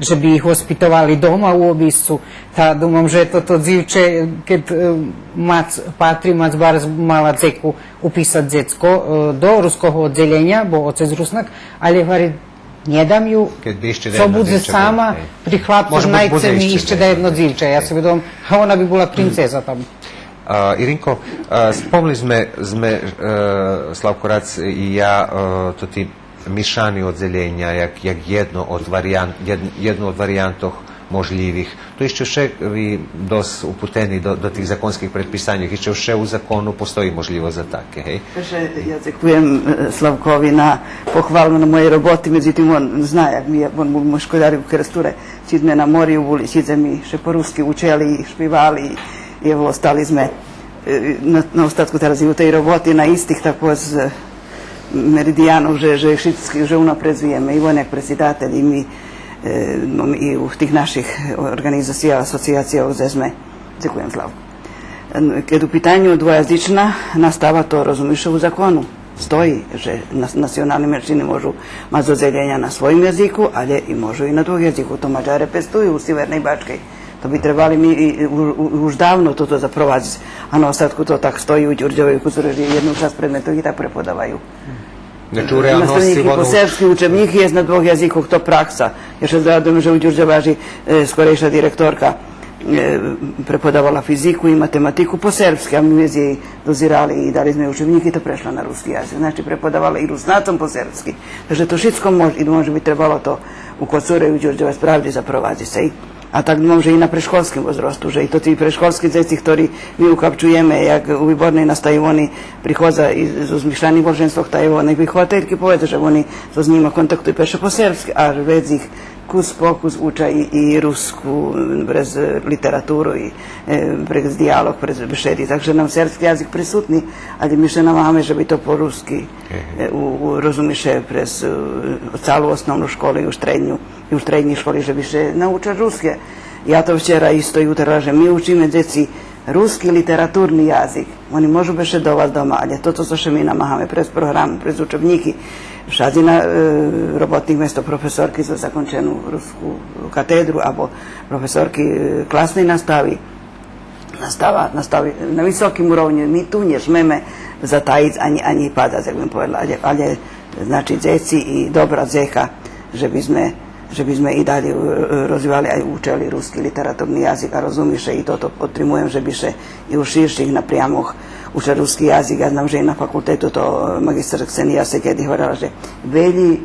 же би их воспитовали дома у обисцу. Та думам же тото дзивче, кед, е, мац патри, мац барз мала дзеку уписац дзецко, е, до руского оддзелєня, бо оцец Руснак, але гвари, нє дам ю, цо будзе сама, при хлапцох най ци ми ище даєдно дзивче. Я себе думам, а вона би була принцеза там. А, Иринко, а, спомли зме, зме, е, Славко Рац и я, е, тоти мишани оддзелєня, як, як єдно од вариант-, єд-, єдну од вариантох можлївих. То ище вше ви досц упутени до, до тих законских предписаньох, ище вше у закону постої можлївосц за таке, гей? Перше, я дзекуєм, е, Славкови на похвалу на моєй роботи, медзитим, он зна, як ми, он бул мой школяр у Керестуре, чи зме на морю були, чи зме ше по руски учели и шпивали, и, ево, остали зме, е, на, на остатку тераз и у тей роботи, на истих тако з меридиянох, же, же шицки, же унапредзуєме, и вон як предсидатель, и ми, е, но, и у тих наших орґанизацийох, асоцияцийох, дзе зме. Дзекуєм, Славко. Кед у питаню двоязична настава, то розумиш у закону. Стої же нас-, национални меншини можу мац оддзелєня на своїм язику, але и можу и на двох язику. То Маджаре пестую у Сиверней Бачкей. То би требали ми и, и у-, у-, уж давно тото запровадзиц. А на остатку то так стої у Дюрдьовей, у Коцуре, же єдну часц предметох и так преподаваю. Значи, у реалносци наставнїки по сербски, учебнїки єст на двох язикох, то пракса. Я ше здогадуєм же у Дюрдьове же, е, скорейша директорка, е, преподавала физику и математику по сербски, а ми зме єй дозирали и дали зме учебнїки, то прешла на руски язик. Значи, преподавала и Руснацом по сербски. Так же то шицко мож-, и думам же би требало то у Коцуре и у Дюрдьове справди запровадзиц. А так думам же и на предшколским возрасту, же и тоти предшколски дзеци хтори ми укапчуєме, як у Виборней настаю, вони приходза и з, з мишаних малженствох, та вони виховательки поведза же вони зоз нїма контактую перше по сербски, а вец их кус по кус уча и, и руску, през литературу, и, е, през диялог, през бешеди. Так же нам сербски язик присутни, але ми ше намагаме же би то по руски, е, у, у, розуми ше, през, е, цалу основну школу и у штредню, и у штреднїй школи же би ше науча руске. Я то вчера исто и утерла же ми учиме дзеци руски литературни язик. Вони можу бешедовац дома, але тото цо ше ми намагаме през програму, през учебнїки, вшадзи на, е, роботних место професорки зоз закончену руску катедру або професорки, е, класней настави, настава, настави на високим уровню. Ми ту нє шмеме затаїц анї, анї падац, як бим поведла, але, але, значи, дзеци и добра дзека же би зме, же би зме и далєй, е, розвивали, а и учели руски литературни язик, а розуми ше и тото потримуєм же би ше и у ширших напрямох учел руски язик. Я знам же и на факултету то, е, маґистер Ксения Секеди говорела же велї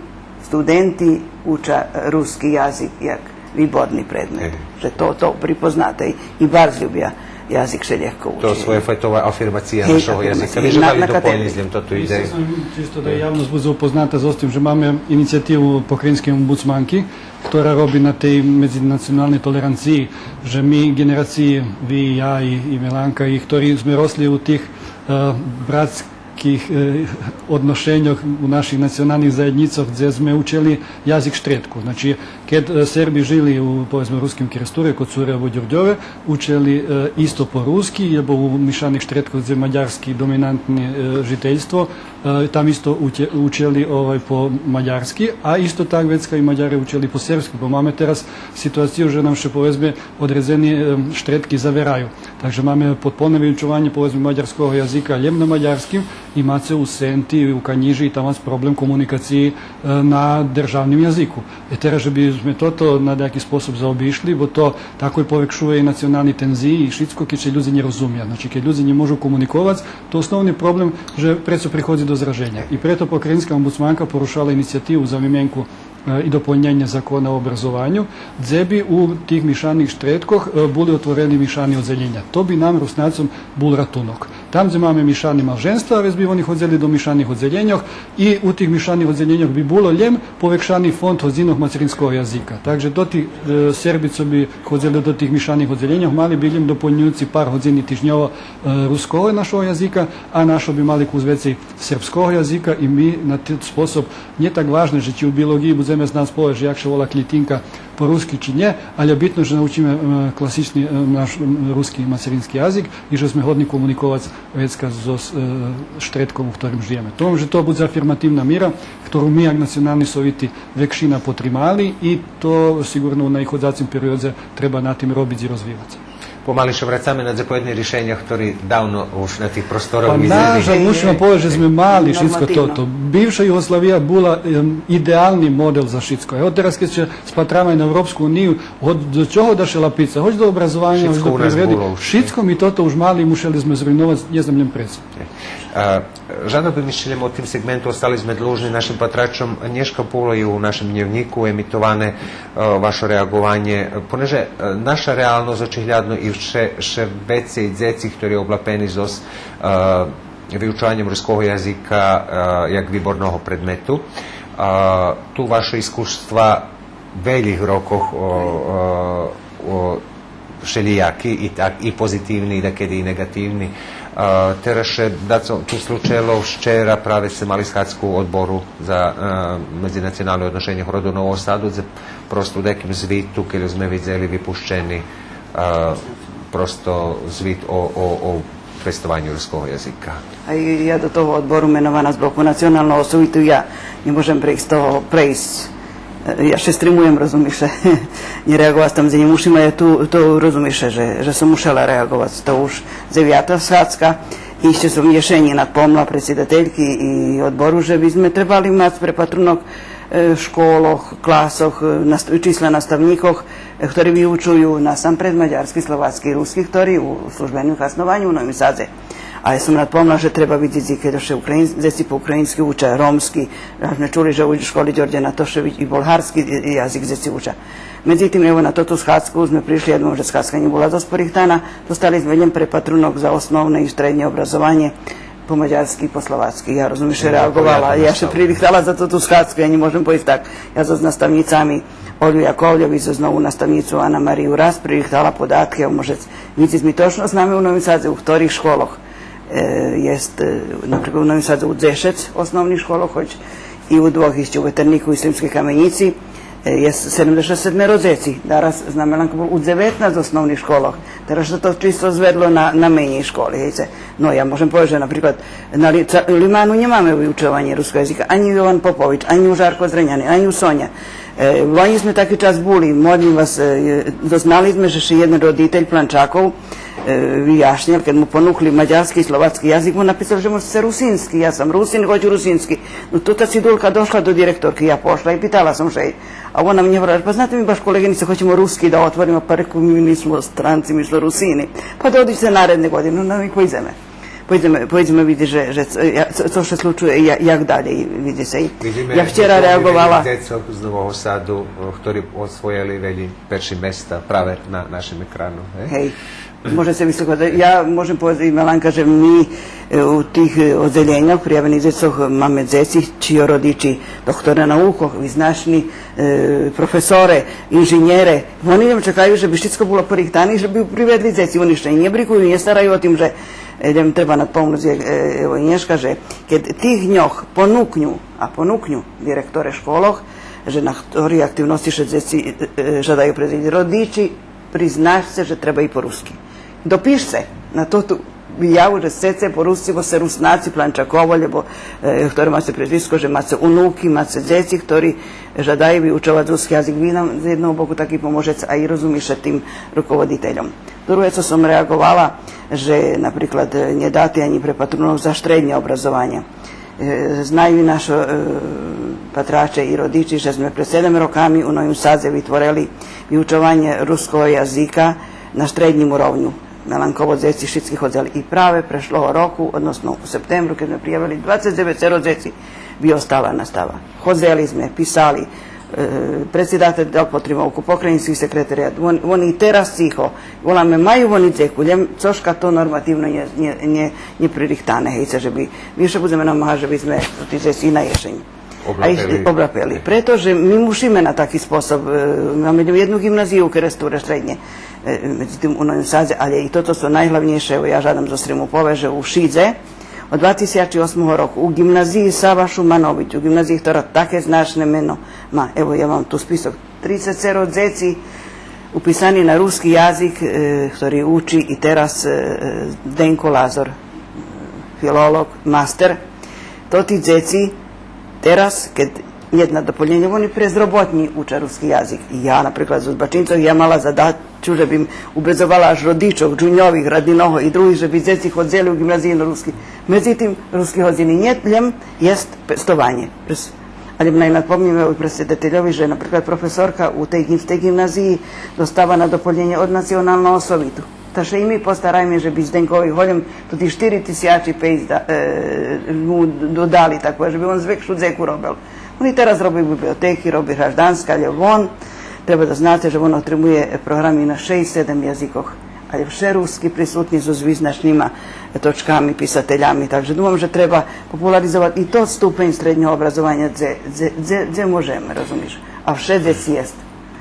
студенти уча руски язик як виборни предмет. Же то, то припознате и барз любя язик ше лєгко учи. То своєфайтова афирмация нашого язика. Ми же мали дополнїц лєм тоту идею. Мислим сом чисто да явносц будзе упозната зоз тим же маме инициятиву покраїнскей омбудсманки, хтора роби на тей медзинационалней толеранциї, же ми ґенерациї, ви и я и, и Миланка, и хтори зме росли у тих, е, братских, е, одношеньох у наших националних заєднїцох, дзе зме учели язик штредку. Значи, кед, е, Серби жили у, поведзме, Руским Керестуре, Коцуре або Дюрдьове, учели, е, исто по руски, лєбо у мишаних штредкох дзе мадярски доминантни, е, жительство, е, там исто уте-, учели, овай, по мадярски, а исто так вецка и Мадяре учели по сербски, бо маме тераз ситуацию же нам ше, поведзме, одредзени, е, штредки завераю. Так же маме подполне виучованє, поведзме, мадярского язика лєм на мадярским, и маце у Сенти, у Канїжи, и там мац проблем комуникациї, е, на державним язику. Е, тераз же би зме тото на даяки способ заобишли, бо то такой повекшує и национални тензиї и шицко, кед ше людзе нє розумя. Значи, кед людзе нє можу комуниковац, то основни проблем же прецо приходзи до зраженя. И прето покраїнска омбудсманка порушала инициятиву за вименку, е, и дополнєнє закона о образованю, дзе би у тих мишаних штредкох, е, були отворени мишани оддзелєня. То би нам, Руснацом, бул ратунок. Там дзе маме мишани малженства, вец би вони ходзели до мишаних оддзелєньох и у тих мишаних оддзелєньох би було лєм повекшани фонд годзинох мацеринского язика. Так же тоти, е, Серби цо би ходзели до тих мишаних оддзелєньох, мали би лєм дополнююци пар годзини тижньово, е, руского нашого язика, а нашо би мали кус вецей сербского язика и ми на тот способ, нє так важне же чи у биолоґиї будземе знац повесц же як ше вола клїтинка по руски чи нє, але битно же научиме, е, класични, е, наш, м, руски мацерински язик и же зме годни комуниковац вецка зоз, е, штредком у хторим жиєме. Думам же то будзе афирмативна мира, хтору ми як национални совити векшина потримали и то сиґурно у наиходзацим периодзе треба на тим робиц и розвивац. Помали ше врацаме на дзаконєдни ришеня, хтори давно уж на тих просторох визрели. Па нажал, мушим вам повесц же зме мали шицко тото. Бивша Югославия була, ем, идеални модел за шицко. Ево тераз кед ше спатраме на Европску унию, гоч до чого да ше лапица, гоч до образованя, гоч до привреди. Шицко ми тото уж мали, мушели зме зруйновац, нє знам лєм прецо. Е, жадал бим ище лєм о тим сегменту, остали зме длужни нашим патрачом, нєшка було и у нашим днєвнїку емитоване, е, ваше реаґованє, понеже, е, наша реалносц очиглядно и вше, вше вецей дзеци хтори облапени зоз, е, виучованьом руского язика, е, як виборного предмету. Е, ту ваше искуства велїх рокох, о, о, о, вшелїяки, и так, и позитивни, и дакеди и неґативни. Е, тераз ше дацо ту случело, вчера праве сце мали схадзку Одбору за, е, медзинационалне одношенє Городу Нового Саду, дзе просто у даким звиту, кед зме видзели випущени, е, просто звит о, о, о пестованю руского язика. А и я до того одбору менована з боку Националного совиту, я нє можем прейсц того, прейсц. Е, я ше стримуєм, розумиш, нє реаґовац там, дзе нє мушим, а я ту, то розумиш, же, же сом мушела реаґовац, то уж дзевята схадзка. И ище сом єшенї надпомла предсидательки и одбору же би зме требали мац препатрунок, е, школох, класох, е, наст-, числа наставнїкох, е, хтори виучую насампред мадярски, словацки, руски, хтори у службеним хаснованю у Новим Садзе. А я сом надпомла же треба видзиц и кельо ше українс-, дзеци по українски уча, ромски, а зме чули же у школи Дьордє Натошевич и болгарски язик дзеци уча. Медзитим, ево, на тоту схадзку зме пришли, я думам же схадзка нє була досц порихтана, достали зме лєм препатрунок за основне и штреднє образованє по мадярски и по словацки. Я, розумиш, ше реаґовала, я ше пририхтала за тоту схадзку, я нє можем повесц так. Я зоз наставнїцами Олю Яковлєвич, зоз нову наставнїцу Ана Марию Раз пририхтала податки, а може видзиц ми точно зме у Новим Садзе у хторих школох. Е, єст, е, наприклад, у Новим Садзе у дзешец основних школох, хоч и у двох, ище у Ветернику и Слимскей Каменїци, е, єст седемдзешат седмеро дзеци. Дараз зме лєм у дзеветнац основних школох. Тераз ше то число зведло на, на менєй школи, гейце. Но, я можем повесц же, наприклад, на Ли-, ца-, Лиману нємаме виучованє руского язика, анї Йован Попович, анї у Жарко Зреняни, анї у Соня. Е, лонї зме таки час були, молим вас, е, дознали зме же ше єден родитель Планчаков, е, вияшнєл, кед му понукли мадярски и словацки язик, вон написал же може Русински, я сом Русин, хочу Русински. Но, тота цидулка дошла до директорки, я пошла и питала сом ше єй. А вона мнє говорела: „Па знате ми, баш, колеґинице, хочеме руски да отвориме.” Па рекох: „Ми нисмо странци, ми смо Русини.” „Па додзице наредне годзини.” Но, но, ми пойдземе. Пойдземе, пойдземе видзиц же, же цо, я-, цо, цо ше случує, я-, як далєй, видзи ше. Я вчера реаґовала. Дзецох з Нового Саду, о, хтори освоєли велї перши места праве на нашим екрану, гей? Гей. Може ше високо, я можем повесц, Меланка, же ми, е, у тих, е, оддзелєньох приявених дзецох маме дзеци чийо родичи дохторе наукох, визначни, е, професоре, инженєре. Вони лєм чекаю же би шицко було порихтане, же би приведли дзеци. Вони ше нє брикую, нє стараю о тим же, е, лєм треба надпомнуц, е, е, ево, нєшка, же кед тих дньох понукню, а понукню директоре школох, же на хтори активносци ше дзеци, е, е, жадаю приведзиц родичи, призначце же треба и по руски. Допишце на тоту вияву же сцеце по русци, бо сце Руснаци, Планчаково, лєбо, е, хторе маце презвиско, же маце унуки, маце дзеци, хтори жадаю виучовац руски язик. Ви нам з єдного боку таки поможеце, а и розумише тим руководительом. Друге, цо сом реаґовала, же, наприклад, е, нє дати анї препатрунок за штреднє образованє. Е, знаю и нашо, е, патраче и родичи же зме пред седем роками у Новим Садзе витворели виучованє руского язика на штреднїм уровню. Меланково дзеци шицки ходзели. И праве прешлого року, односно у септембру, кед зме приявели двацец дзевецеро дзеци, би остала настава. Ходзели зме, писали, е, предсидатель дал потримовку, покраїнски секретарият, вон, вони тераз цо воламе, маю вони дзеку, лєм цошка то нормативно нє, нє, нє, нє пририхтане, гейце, же би, ми ше будземе намагац же би зме тоти дзеци и на єшень. А их обрапели. Прето же ми мушиме на таки способ, е, маме єдну ґимназию у Керестуре штреднє, е, медзитим у Новим Садзе, але и тото цо найглавнєйше, ево, я жадам зоз Сриму повесц же у Шидзе, од два тисячи осмого року у ґимназиї Сава Шуманович, у ґимназиї, хтора таке значне мено ма, ево, я мам ту список, трицецеро дзеци уписани на руски язик, е, хтори учи и тераз, е, Денко Лазор, филолоґ, мастер. Тоти дзеци тераз, кед нєт на дополнєнє, вони през роботнї уча руски язик. И я, наприклад, зоз Бачинцох, я мала задачу же бим убедзовала аж родичох, Джуньових, Радиного и других, же би дзеци ходзели у ґимназиї на руски. Медзитим, руски годзини нєт, лєм єст пестованє. През-, але най надпомнїме и предсидательови же, наприклад, професорка у тей ґим-, тей ґимназиї достава на дополнєнє од Националного совиту. Та ше и ми постарайме же би Зденкови голєм тоти штири тисячи пейсц да-, е, му додали, так же би вон векшу дзеку робел. Вон и тераз роби библиотеки, роби гражданска, але вон, треба да знаце же вон отримує програми на шейсц-седем язикох. Але вше руски присутни зоз визначнима точками, писателями. Так же думам же треба популаризовац и тот ступень штреднього образованя дзе, дзе, дзе, дзе можеме, розумиш. А вше дзеци єст.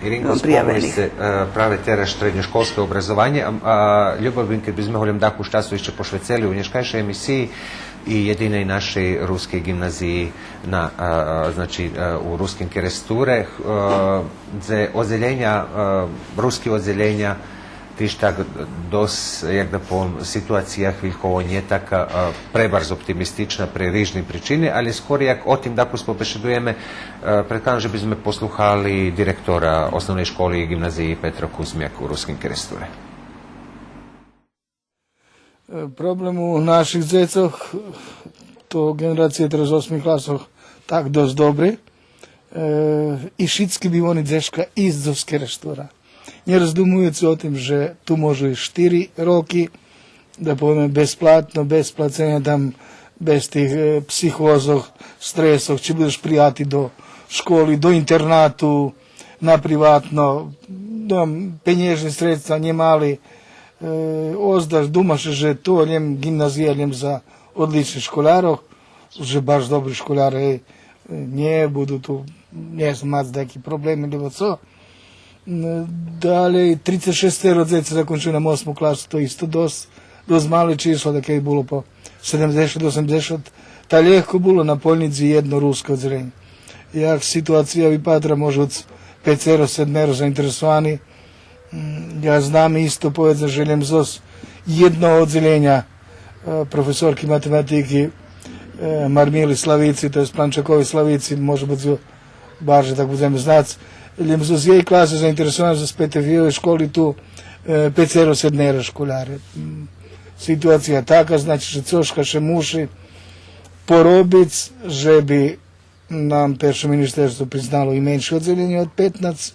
Иринко, спомнули сце, е, праве тераз штредньошколске образованє, а, а любо би ми кед би зме голєм дакус часу ище пошвецели у нєшкайшей емисиї и єдиней нашей рускей ґимназиї на, а, а, значи, а, у Руским Керестуре, х-, а, дзе оддзелєня, а, руски оддзелєня, Тиж так досц, як да повем, ситуация хвильково нє така, е, пребарз оптимистична пре рижни причини, але скорей як о тим дакус побешедуєме, е, предкладам же би зме послухали директора Основней школи и ґимназиї Петро Кузмяк у Руским Керестуре. Е, проблем у наших дзецох, то ґенерация тераз осми класох, так досц добри. Е, и шицки би вони дзешка исц зоз Керестура. Нє роздумуюци о тим же ту можу и штири роки, да повеме, безплатно, без плаценя там, без тих, е, психозох, стресох, чи будзеш прияти до школи, до интернату, на приватно, там пенєжни средства нє мали, е, оздаш думаш же то лєм ґимназия, лєм за одличних школярох, же баш добри школяре, е, нє буду ту, нє знам, мац даяки проблеми, лєбо цо. М, далєй, трицец шестеро дзеци закончели нам осму класу, то исто досц, досц мале число, таке було по седемдзешат, осемдзешат, та лєгко було наполнїц єдно руске оддзелєнє. Як ситуация випатра, може буц пецеро, седмеро заинтересовани. М, я знам исто, поведзме, же лєм зоз єдного оддзелєня, е, професорки математики, е, Мармили Славици, то єст Планчаковей Славици, може буц барже так будземе знац, лєм зоз єй класи заинтересовани, зоз Петефиєвей школи ту, е, пецеро, седмеро школяре. М, ситуация така, значи же цошка ше муши поробиц же би нам перше министерство признало и менше оддзелєнє од петнац,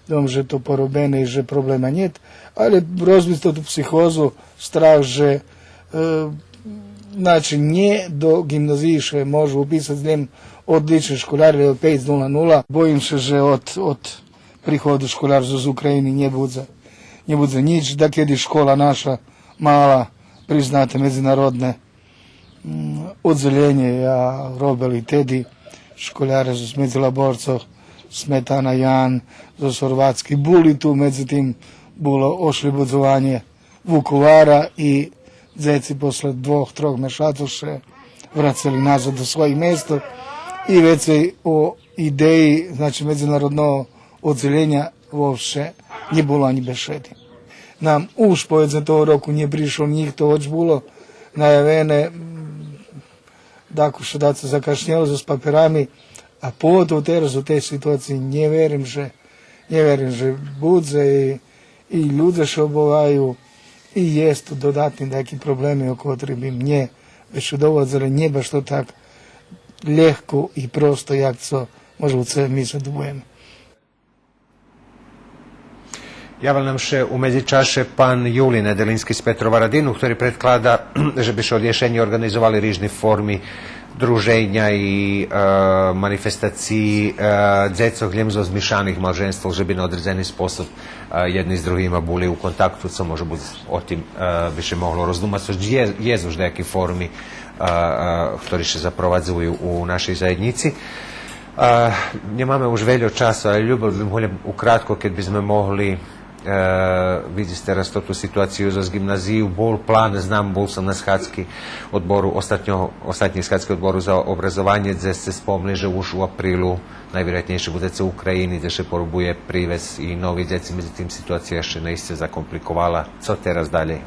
думам же то поробене и же проблема нєт, але розбиц тоту психозу, страх же, е, значи, нє до ґимназиї ше можу уписац лєм одлични школяре, лєбо пейц нула нула. Боїм ше же од, од приходу школяр зоз України нє будзе, нє будзе нїч, дакеди школа наша мала признате медзинародне м, оддзелєнє, я робел и теди, школяре зоз Медзилаборцох, Сметана Ян, зоз Горватски, були ту, медзитим було ошлободзованє Вуковара и дзеци после двох, трох мешацох ше врацели назад до своїх места. И вецей о идеї, значи, медзинародного оддзелєня вообще нє було анї бешеди. Нам уж, поведзме, того року нє пришол нїхто, гоч було наявене, м, дакус ше дацо закашнєло зоз паперами, а поготово тераз у тей ситуациї нє верим же, нє верим же будзе и, и людзе ше обоваю и єст ту додатни даяки проблеми о котрих би мнє вец ше доводзели, нє баш то так лєгко и просто як цо може буц ми задумуєме. Явел нам ше у медзичаше пан Юлий Неделински з Петроварадину, хтори предклада же би ше од єшенї орґанизовали рижни форми друженя и, е, манифестациї, е, дзецох лєм зоз змишаних малженствох, же би на одредзени способ, е, єдни з другима були у контакту, цо може буц о тим, е, би ше могло роздумац, цо є, є уж даяки форми, е, е, хтори ше запровадзую у нашей заєднїци. А, нємаме уж вельо часу, але любел бим, гулєм, укратко, кед би зме могли, е, видзиц тераз тоту ситуацию зоз ґимназию. Бул план, знам, бул сом на схадзки одбору, остатнього, остатнєй схадзки одбору за образованє, дзе сце спомли же уж у априлу найвироятнєйше будзеце у України, дзе ше пробує привесц и нови дзеци, медзитим ситуация ше наисце закомпликовала. Цо тераз далєй?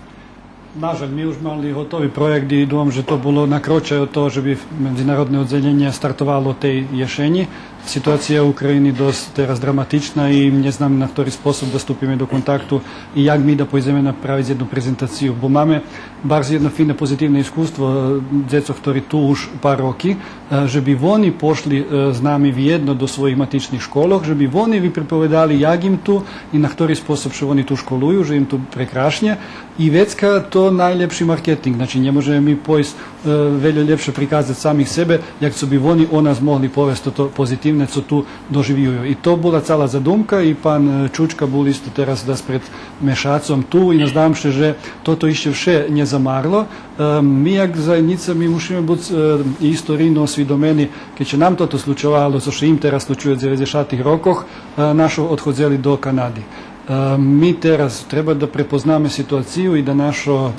Нажаль, ми уж мали готови проєкт и думам же то було на крочай од того же би медзинародне оддзелєнє стартовало тей єшенї. Ситуация у України досц тераз драматична и нє знаме на хтори способ да ступиме до контакту и як ми да пойдземе направиц єдну презентацию. Бо маме барз єдно фине позитивне искуство, е, дзецох хтори ту уж пар роки, е, же би вони пошли, е, з нами вєдно до своїх матичних школох, же би вони виприповедали як им ту и на хтори способ ше вони ту школую, же им ту прекрашнє. И вецка то найлєпши маркетинґ, значи, нє можеме ми пойсц, е, вельо лєпше приказац самих себе, як цо би вони о нас могли повесц тото позитивне цо ту доживюю. И то була цала задумка, и пан, е, Чучка бул исто тераз дас пред мешацом ту, и наздавам ше же тото ище вше нє замарло. Е, ми як заєднїца, ми мушиме буц, е, и историйно освидомени, кед ше нам тото случовало, цо ше им тераз случує у дзеведзешатих рокох, е, нашо одходзели до Канади. Е, ми тераз треба да препознаме ситуацию и да нашо,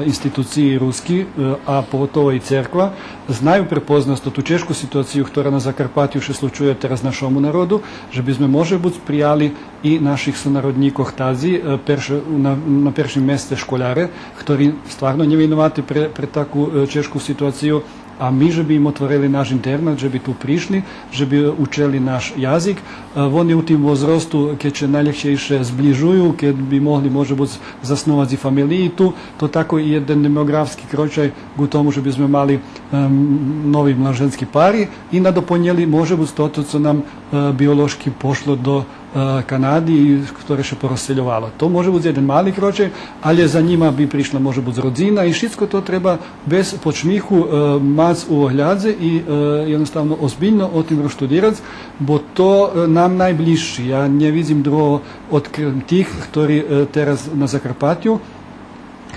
е, институциї руски, е, а поготово и церква, знаю препознац ту чежку ситуацию хтора на Закарпатю ше случує тераз нашому народу, же би зме, може буц, прияли и наших сонароднїкох тази, е, перше, на, на першим месце школяре, хтори стварно нє виновати пре, пре таку, е, чежку ситуацию, а ми же би им отворели наш интернат, же би ту пришли, же би учели наш язик. Е, вони у тим возросту, кед ше найлегчейше зближую, кед би могли, може буц, засновац и фамелиї ту, то тако и єден демоґрафски крочай ґу тому же би зме мали, ем, нови млаженски пари и надопонєли, може буц, тото цо нам, е, биолошки пошло до, е, Канади и хторе ше порозсельовало. То може буц єден мали крочай, алє за нїма би пришла, може буц, родзина и шицко то треба без подшмиху, е, мац у оглядзе и, е, єдноставно озбильно о тим роштудирац, бо то, е, нам найблїзши. Я нє видзим другого од к-, тих хтори, е, тераз на Закарпатю,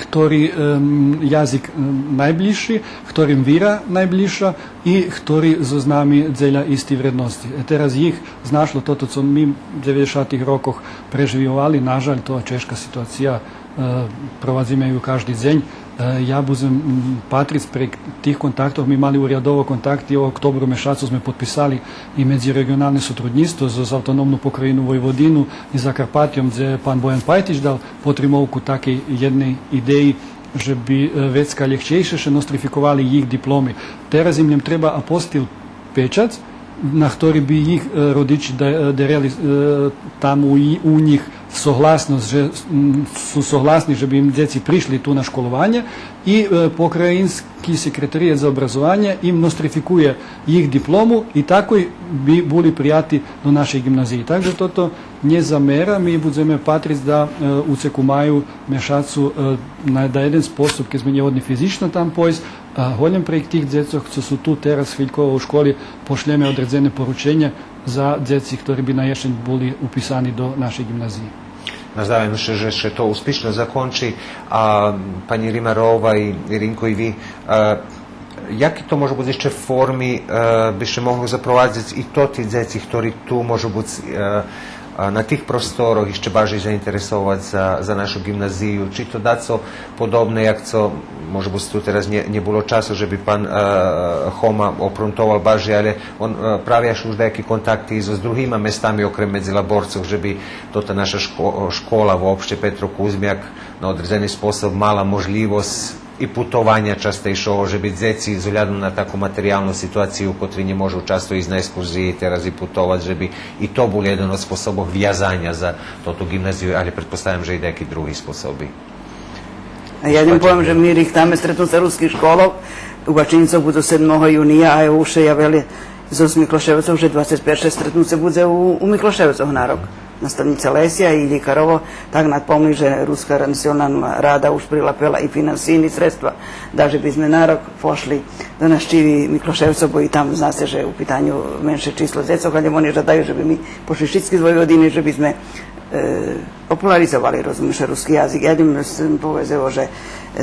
хтори, ем, язик, ем, найблїзши, хторим вира найблїзша и хтори зоз нами дзеля исти вредносци. Е, тераз їх знашло тото цо ми у дзеведзешатих рокох преживйовали, нажаль, то чежка ситуация, е, провадзиме ю кажди дзень. Е, я будзем, м, патриц пре тих контактох, ми мали урядово контакти, у октобру мешацу зме подписали и медзиреґионалне сотруднїцтво з, з Автономну покраїну Войводину и Закарпатйом, дзе пан Боян Пайтич дал потримовку такей єдней идеї, же би, е, вецка лєгчейше ше нострификовали їх дипломи. Тераз им лєм треба апостил печац, на хтори би їх, е, родичи да-, е, дерели, е, там у, у нїх согласносц, же, м, су согласни же би им дзеци пришли ту на школованє, и, е, покраїнски секретарият за образованє им нострификує їх диплому и такой би були прияти до нашей ґимназиї. Так же тото нє замера, ми будземе патриц да, е, у цеку маю мешацу, е, на, да єден способ, кед зме нєгодни физично там пойсц, а голєм пре тих дзецох цо су ту тераз хвильково у школи, пошлєме одредзене порученя за дзеци хтори би на єшень були уписани до нашей ґимназиї. Наздаваме ше же ше то успишно закончи, а панї Римарова и Иринко и ви, е, яки то можу буц ище форми, е, би ше могло запровадзиц и тоти дзеци хтори ту можу буц, е, е, на тих просторох ище баржей заинтересовац за, за нашу ґимназию? Чи то дацо подобне, як цо, може буц ту тераз нє, нє було часу же би пан, е, Хома опрунтовал баржей, але он, е, правя ше уж даяки контакти и зоз другима местами окрем Медзилаборцох, же би тота наша шко-, школа вообще Петро Кузмяк на одредзени способ мала можлївосц и путованя частейшого, же би дзеци з оглядом на таку материялну ситуацию, котри нє можу часто исц на екскурзиї тераз и путовац, же би и то бул єден од способох вязаня за тоту ґимназию, але предпоставям же и даяки други способи. А я лєм повем же ми рихтаме стретнуце руских школох у Бачинцох, будзе седмого юния, а уж ше явели зоз Миклошевцох же двацец перше стретнуце будзе у, у Миклошевцох на рок. Наставнїца Леся и Лїкарово так надпомли же Руска национална рада уж прилапела и финансийни средства, даже би зме на рок пошли да нащиви Миклошевцох, бо и там, зна ше же у питаню менше число дзецох, але вони жадаю же би ми пошли шицки з Войводини, же би зме, е, популаризовали, розумиш, руски язик. Я лєм сом поведзел же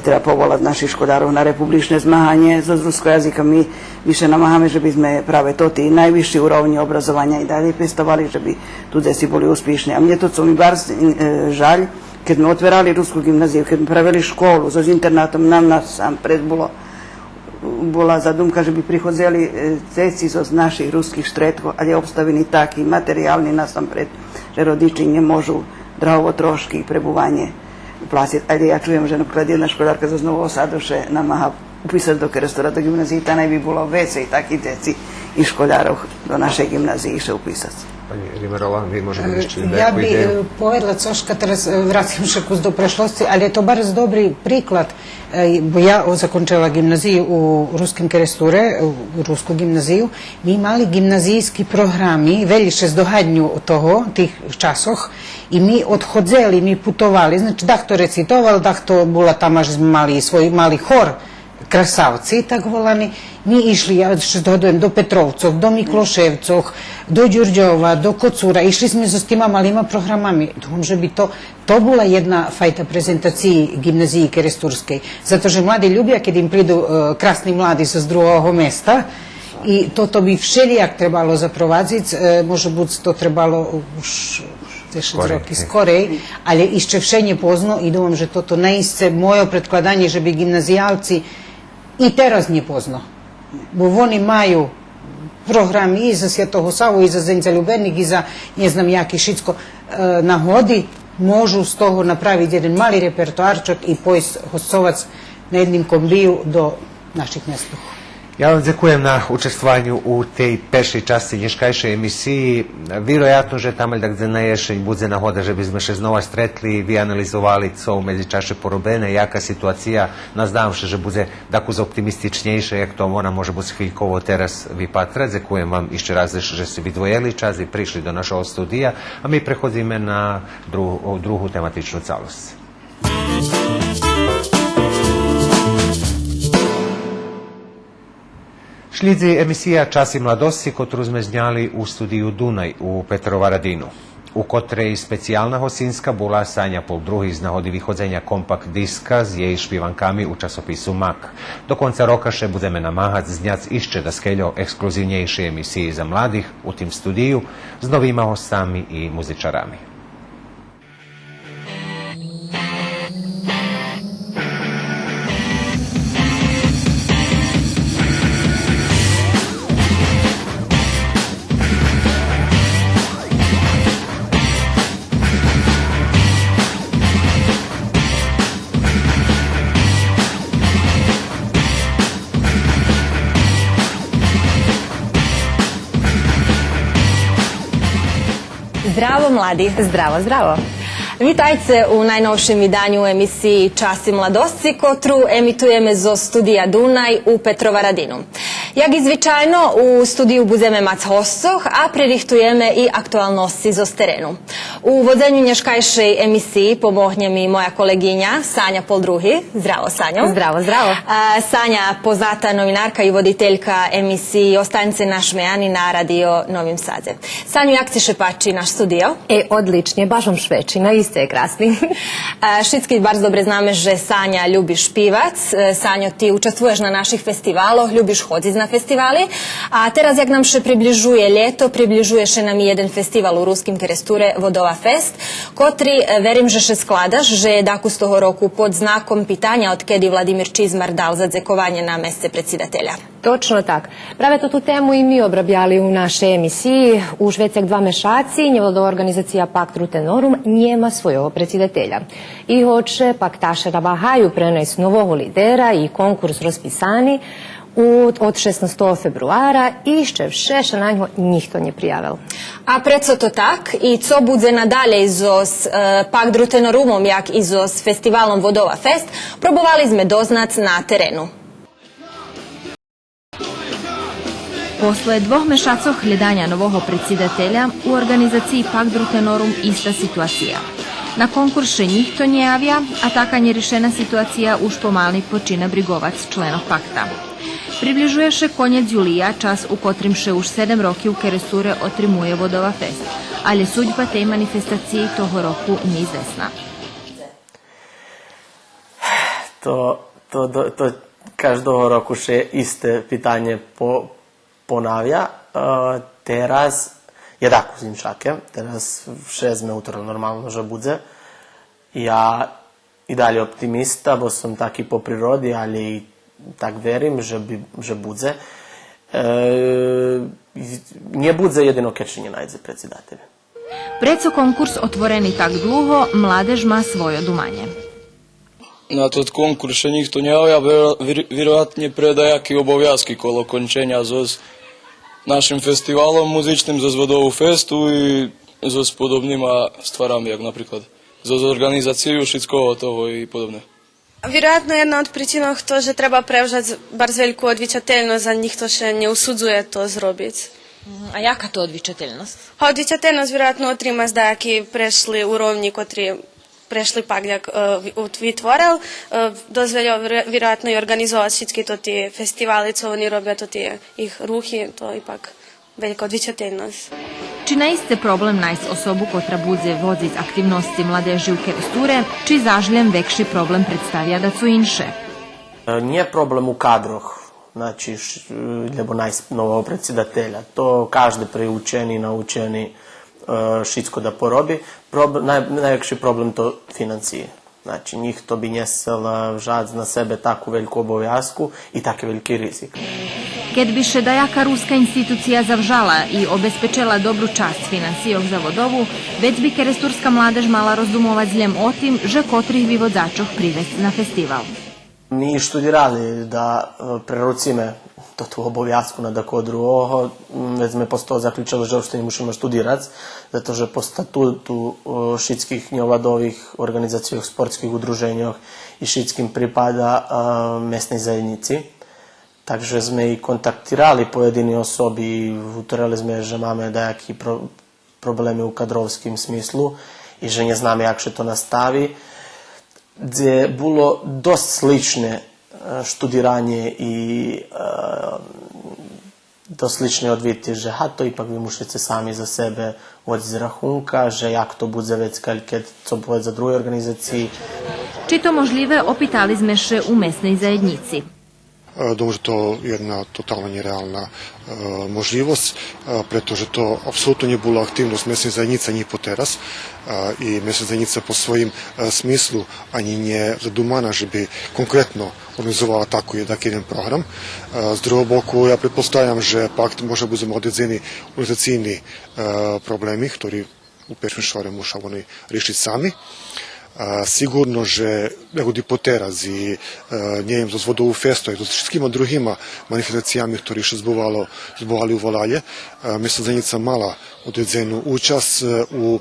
треба поволац наших школярох на републичне змаганє зоз руским язиком. Ми, ми ше намагаме же би зме праве тоти найвисши уровнї образованя и далєй пестовали, же би ту дзеци були успишни. А мнє то, цо ми барз, е, жаль, кед зме отверали руску ґимназию, кед зме правели школу зоз интернатом, нам насампред було була задумка же би приходзели, е, дзеци зоз наших руских штредкох, але обставини таки, материялни насампред, же родичи нє можу драгово трошки пребуванє плациц. Але я чуєм же, наприклад, єдна школярка зоз Нового Саду ше намага уписац до Керестура до ґимназиї, та най би було вецей таких дзеци и школярох до нашей ґимназиї ше уписац. Панї Римарова, ви може би... Е, ище я би, е, поведла цошка, тераз, е, врацим ше кус до прешлосци, але то барз добри приклад. Е, бо я закончела ґимназию у Руским Керестуре, у руску ґимназию. Ми мали ґимназийски програми, велї ше здогадню од того, тих часох, и ми одходзели, ми путовали, значи, дахто рецитовал, дахто була там, аж зме мали свой мали хор, Красавци, так волани. Ми ишли, я ше здогадуєм, до Петровцох, до Миклошевцох, до Дюрдьова, до Коцура. Ишли зме зоз тима малима програмами. Думам же би то То була єдна файта презентациї Ґимназиї керестурскей, зато же млади любя кед им приду, е, красни млади зоз другого места, и тото би вшелїяк требало запровадзиц, е, може буц то требало уж, уж Дзешец роки скорей, але ище вше нє позно, и думам же тото наисце мойо предкладанє же би ґимназиялци и тераз нє позно. Бо вони маю програми и за Святого Саву, и за Дзень залюбених, и за нє знам яки шицко, е, нагоди, можу з того направиц єден мали репертоарчок и пойсц госцовац на єдним комбию до наших местох. Я вам дзекуєм на участвованю у тей першей часци нєшкайшей емисиї. Вироятно же тамаль дакдзе на єшень будзе нагода же би зме ше знова стретли, вианализовали цо у медзичаше поробене, яка ситуация. Наздавам ше же будзе дакус оптимистичнєйше, як то вона може буц хвильково тераз випатра. Дзекуєм вам ище раз же сце видвоєли час и пришли до нашого студия, а ми преходзиме на дру-, другу тематичну цалосц. Шлїдзи емисия Часи младосци, котру зме зняли у студию Дунай у Петроварадину, у котрей специялна госцинска була Саня Полдруги з нагоди виходзеня компакт диска з єй шпиванками у часопису Мак. До конца рока ше будземе намагац зняц ище даскельо ексклузивнєйши емисиї за младих у тим студию з новима госцами и музичарами. Здраво, млади! Здраво, здраво! Витайце у найновшим виданю емисиї Часи младосци, котру емитуєме зоз студия Дунай у Петроварадину. Як и звичайно, у студию будземе мац госцох, а пририхтуєме и актуалносци зоз терену. У водзеню нєшкайшей емисиї помогнє ми моя колеґиня Саня Полдруги. Здраво, Саньо. Здраво, здраво. А, Саня, позната новинарка и водителька емисиї Останьце нашмеяни на Радио Новим Садзе. Саню, як ци ше пачи наш студио? Е, одличнє, баш вам швечи, наисце є красни. Е, шицки барз добре знаме же Саня люби шпивац. Е, Саньо, ти участвуєш на наших фестивалох, любиш ходзиц на фестивали. А тераз, як нам ше приближує лєто, приближує ше нам и єден фестивал у Руским Керестуре, Водова фест, котри, е, верим же ше складаш же є дакус того року под знаком питаня одкеди Владимир Чизмар дал задзекованє на месце предсидателя. Точно так. Праве тоту тему и ми обрабяли у нашей емисиї. Уж вецей як два мешаци нєвладова орґанизация Пакт Рутенорум нєма свойого предсидателя. И гоч пакташе намагаю пренайсц нового лидера и конкурс розписани у, од шеснастого фебруара, ище вше ше на нього нїхто нє приявел. А прецо то так? И цо будзе надалєй зоз, е, Пакт Рутенорумом, як и зоз фестивалом Водова фест, пробовали зме дознац на терену. После двох мешацох глєданя нового предсидателя у орґанизациї Пакт Рутенорум иста ситуация. На конкурс ше нїхто нє явя, а така нєришена ситуация уж помали почина бриґовац членох Пакта. Приближує ше конєц юлия, час у котрим ше уж седем роки у Керестуре отримує Водова фест, алє судьба тей манифестациї того року нєизвесна. То, то, то, то каждого року ше исте питанє по-, понавя. Е, тераз є дакус иншаке. Тераз вше зме утерли, нормално же будзе. Я и далєй оптимиста, бо сом таки по природи, алє и так верим же би, же будзе. Е, нє будзе єдино кед ше нє найдзе предсидатель. Прецо конкурс отворени так длуго, младеж ма свойо думанє. На тот конкурс ше нїхто нє явя, вир-, вир-, вироятнє пре даяки обовязки коло конченя зоз нашим фестивалом музичним, зоз Водову фесту и зоз подобнима стварами, як наприклад зоз орґанизацию шицкого того и подобне. Вироятно, єдна од причинох то же треба превжац барз вельку одвичательносц, а нїхто ше нє усудзує то зробиц. Мгм. А яка то одвичательносц? А одвичательносц вироятно отримац даяки прешли уровнї, котри прешли Пакт як, е, ви-, ут-, витворел, е, досц вельо виро-, вироятно и орґанизовац шицки тоти фестивали, цо вони робя, тоти їх рухи, то ипак велька одвичательносц. Чи наисце проблем найсц особу котра будзе водзиц активносци младежи у Керестуре, чи заш лєм векши проблем представя дацо инше? Е, нє проблем у кадрох, значи, ш-, лєбо найсц нового предсидателя. То кажди приучени, научени, е, шицко да пороби. Проб-, най-, найвекши проблем то финансиї. Значи, нїхто би нє сцел, е, вжац на себе таку вельку обовязку и таки вельки ризик. Кед би ше даяка руска институция завжала и обезпечела добру часц финансийох за Водову, вец би керестурска младеж мала роздумовац лєм о тим же котрих би водзачох привесц на фестивал. Ми штудирали да, е, преруциме тоту обовязку на дакого другого, м, вец зме после того заключели же уопште нє мушиме штудирац, зато же по статуту, е, шицких нєвладових орґанизацийох, спортских удруженьох и шицким припада, е, месней заєднїци. Так же зме и контактирали поєдини особи, гуторели зме же маме даяки про-, проблеми у кадровским смислу и же нє знаме як ше то настави. Дзе було досц сличне, е, штудиранє и, е, досц сличне одвити же, га, то ипак ви мушице сами за себе водзиц рахунка, же як то будзе вецка кед цо поведза други орґанизациї. Чи то можлїве, опитали зме ше у месней заєднїци. Е, думам же то єдна тотално нєреална, е, можлївосц, е, прето же то апсолутно нє була активносц месней заєднїци анї потераз, е, и месна заєднїца по своїм, е, смислу анї нє задумана же би конкретно орґанизовала таки, таки єден програм. Е, з другого боку, я предпоставям же пак може будземе одредзени орґанизацийни, е, проблеми, хтори у першим шоре муша вони ришиц сами. А, сиґурно же, як и потераз, и, е, нє лєм зоз Водову фестом, и зоз шицкима другима манифестациями, хтори ше збувало, збували у Валалє, е, месна заєднїца мала одредзену учасц, е, у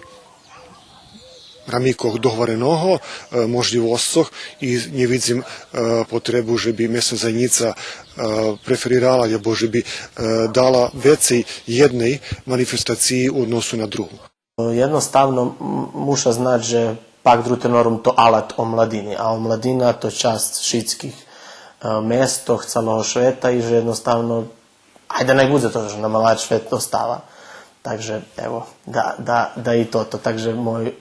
рамикох догвареного, е, можлївосцох и нє видзим, е, потребу же би месна заєднїца, е, преферирала, або же би, е, дала вецей єдней манифестациї у односу на другу. Єдноставно, м, муша знац же Пакт Рутенорум то алат омладини, а омладина то часц шицких, е, местох, цалого швета и же єдноставно, айде нєк будзе то же на малат швет остава. Так же, ево, да, да, да и тото. Так же мой,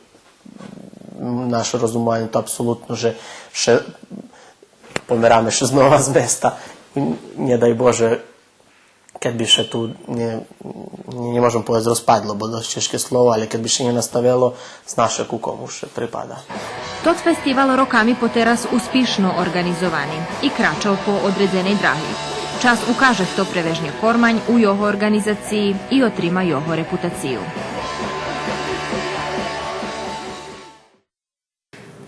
м, наше розумованє то апсолутно же ше помераме ше знова з места. И нє дай Боже, кед би ше ту, нє, нє, нє можем повесц розпадло, бо досц чежке слово, але кед би ше нє наставело, зна ше ку кому ше припада. Тот фестивал роками потераз успишно орґанизовани и крачал по одредзеней драги. Час укаже хто превежнє кормань у його орґанизациї и отрима його репутацию.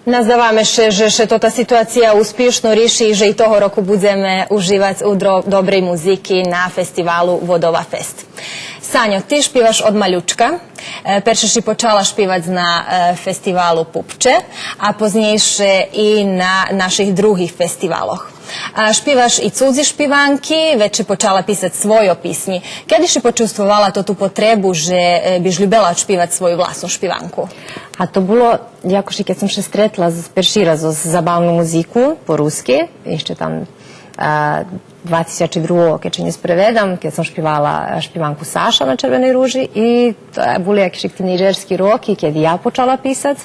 Наздаваме ше же ше тота ситуация успишно риши и же и того року будземе уживац у дро-, добрей музики на фестивалу Водова фест. Саньо, ти шпиваш од малючка. Е, перше ши почала шпивац на, е, фестивалу Пупче, а познєйше и на наших других фестивалох. А, шпиваш и цудзи шпиванки, вец ши почала писац свойо писнї. Кеди ши почувствовала тоту потребу же, е, биш любела одшпивац свою власну шпиванку? А то було якошик кед сом ше стретла з, перши раз з, з забавну музику по руски, ище там, а, два тисячи другого, кед ше нє спреведам, кед сом шпивала, а, шпиванку Саша на Червеней ружи и то, а, були якошик тинейджерски роки, кед я почала писац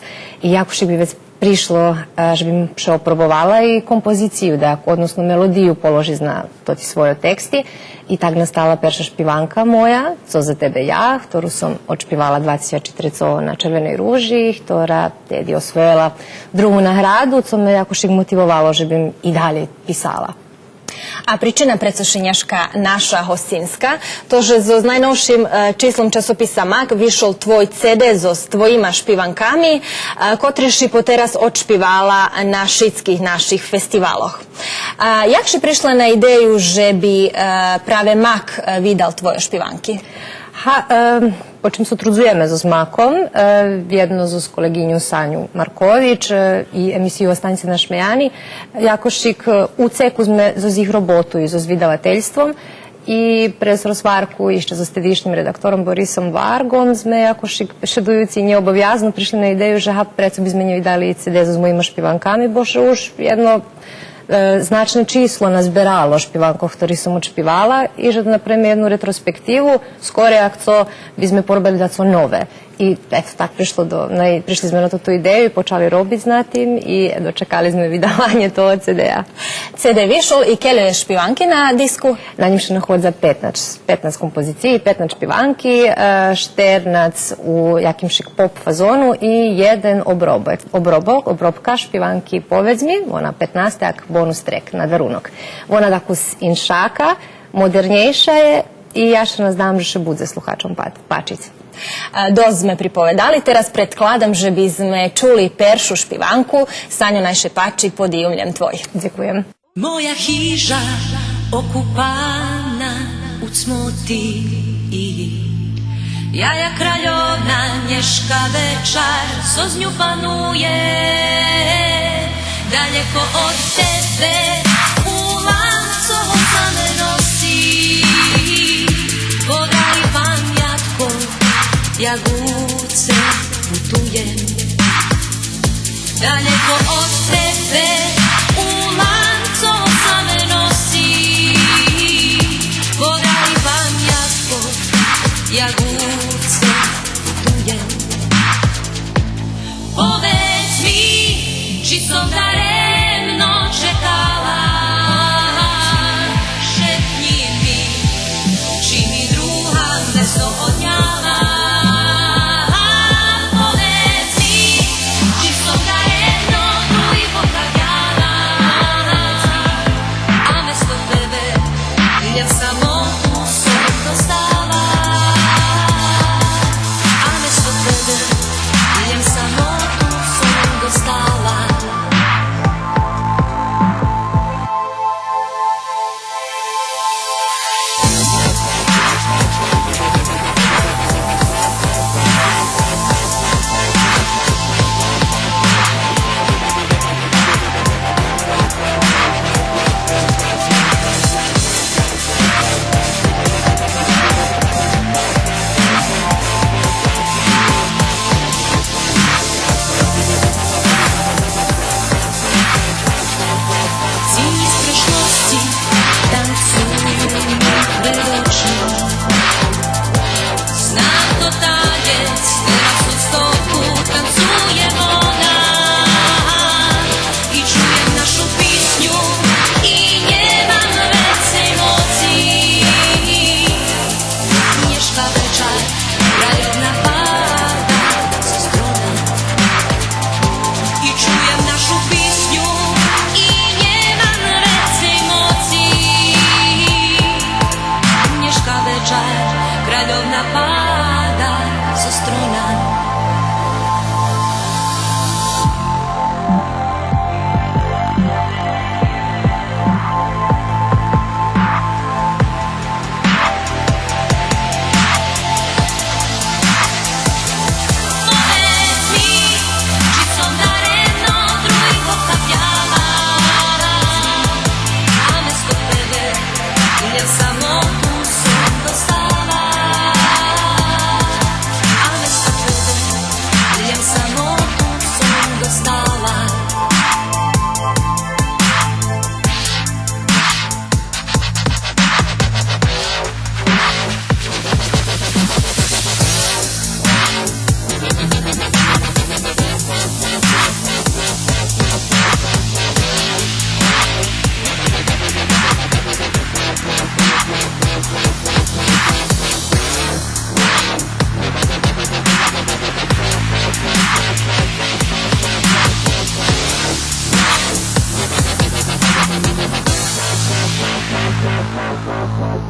и якошик би вец пришло, а, же бим ше опробовала и композицию, да, односно мелодию положиц на тоти свойо тексти. И так настала перша шпиванка моя, Цо за тебе я, хтору сом одшпивала два тисячи трецого на Червеней ружи, хтора теди освоєла другу награду, цо ме якошик мотивовало же бим и далєй писала. А причина прецо ши нєшка наша гостинска, то же зоз найновшим, е, числом часописа Мак вишол твой ци ди зоз твоїма шпиванками, е, котри ши потераз одшпивала на шицких наших фестивалох. А як ши пришла на идею же би, е, праве Мак, е, видал твойо шпиванки? Га, е, по чим сотрудзуєме зоз Маком, е, вєдно зоз колеґиню Саню Маркович, е, и емисию Останьце нашмеяни, якошик, е, у цеку зме зоз їх роботу и зоз видавательством, и през розгварку ище зоз тедишнїм редактором Борисом Варґом зме якошик бешедуюци нєобовязно пришли на идею же, га, прецо би зме нє видали и ци ди зоз моїма шпиванками, бо ше уж вєдно Е, значне число назберало шпиванкох хтори сом одшпивала и же да направиме єдну ретроспективу, скорей як цо би зме поробели дацо нове. И ето так пришло до, най-, пришли зме на туту идею и почали робиц на тим и дочекали зме видаванє того ци ди-а. Ци ди вишол и кельо є шпиванки на диску? На нїм ше находза петнац, петнац композициї, петнац шпиванки, е, штернац у якимшик поп фазону и єден обробок, обробок, обробка шпиванки Поведз ми, вона петнаста, як бонус трек на дарунок. Вона дакус иншака, модернєйша є и я ше наздавам же ше будзе слухачом па-, пачиц. Е, досц зме приповедали, тераз предкладам же би зме чули першу шпиванку. Саньо, най ше пачи, Подивим лєм твой. Дзекуєм. Моя хижа окупана у цмоти. Я, я кральовна, нєшка вечар зоз ню пануєм. Далєко од тебе у ланцох за ме носи. Подари памятку, як у ци путуєм. Далєко од тебе у ланцох за ме носи. Подари памятку, як у ци путуєм. Поведз ми, чи сом даремно чекала, шепни ми, чи ми друга место одняла. Поведз ми, чи сом даремно других охавяла, а место тебе лєм самоту сом достала. А место тебе лєм самоту сом достала. Цінь з пришлосци танцують перед очима. Знам тот танєц, тераз зоз тобу танцує вона. И чуєм нашу писню, и нємам вецей моци. Нєшка вечар кральовна пада зоз трона. И чуєм нашу писню, и нємам вецей моци. Нєшка вечар кральовна пада зоз трона.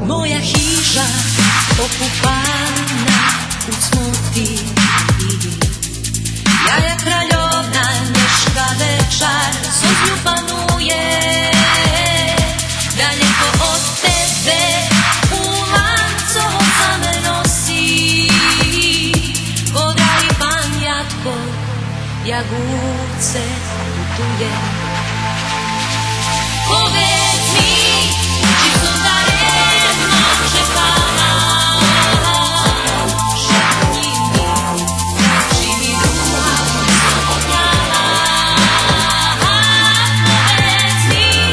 Моя хижа окупана у цмоти. Я, я кральовна, нєшка вечар зоз ню панує. Далєко од тебе у ланцох за ме носи. Подари памятку, як у ци путуєм. Поведз ми, чи сом даремно чекала, шепни ми, чи ми друга место одняла. Поведз ми,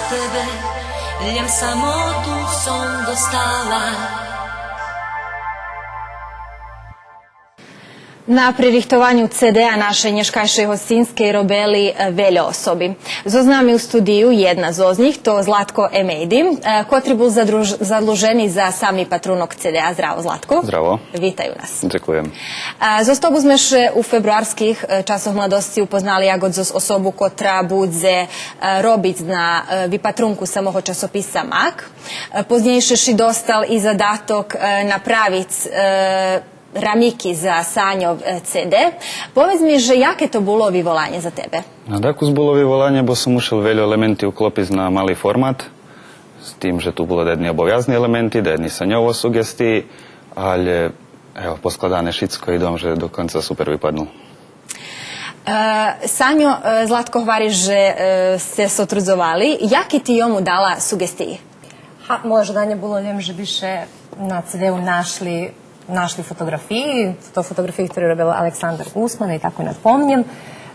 Тебе, лєм самоту сом достала. На пририхтованю цедея нашей нєшкайшей гостинскей робели, е, вельо особи. Зоз нами у студию єдна зоз нїх, то Златко Емейди, е, котри бул задруж-, задлужени за сам випатрунок цедея. Здраво, Златко. Здраво. Витай у нас. Дзекуєм. Е, зоз тобу зме ше у фебруарских, е, Часох младосци упознали як зоз особу котра будзе, е, робиц на, е, випатрунку самого часописа Мак. Е, познєйше ши достал и задаток, е, направиц, е, рамики за Саньов, е, цеде. Поведз ми же яке то було виволанє за тебе? А дакус було виволанє, бо сом мушел вельо елементи уклопиц на мали формат, з тим же ту було даєдни обовязни елементи, даєдни Саньово суґестиї, алє, ево, поскладане шицко и думам же до конца супер випаднул. Е, Саньо, е, Златко гвари же, е, сце сотрудзовали. Яки ти йому дала суґестиї? Га, моє жаданє було лєм же би ше на цедею нашли, нашли фотоґрафиї, то фотоґрафиї хтори робел Александар Гусман и тако напомнєм.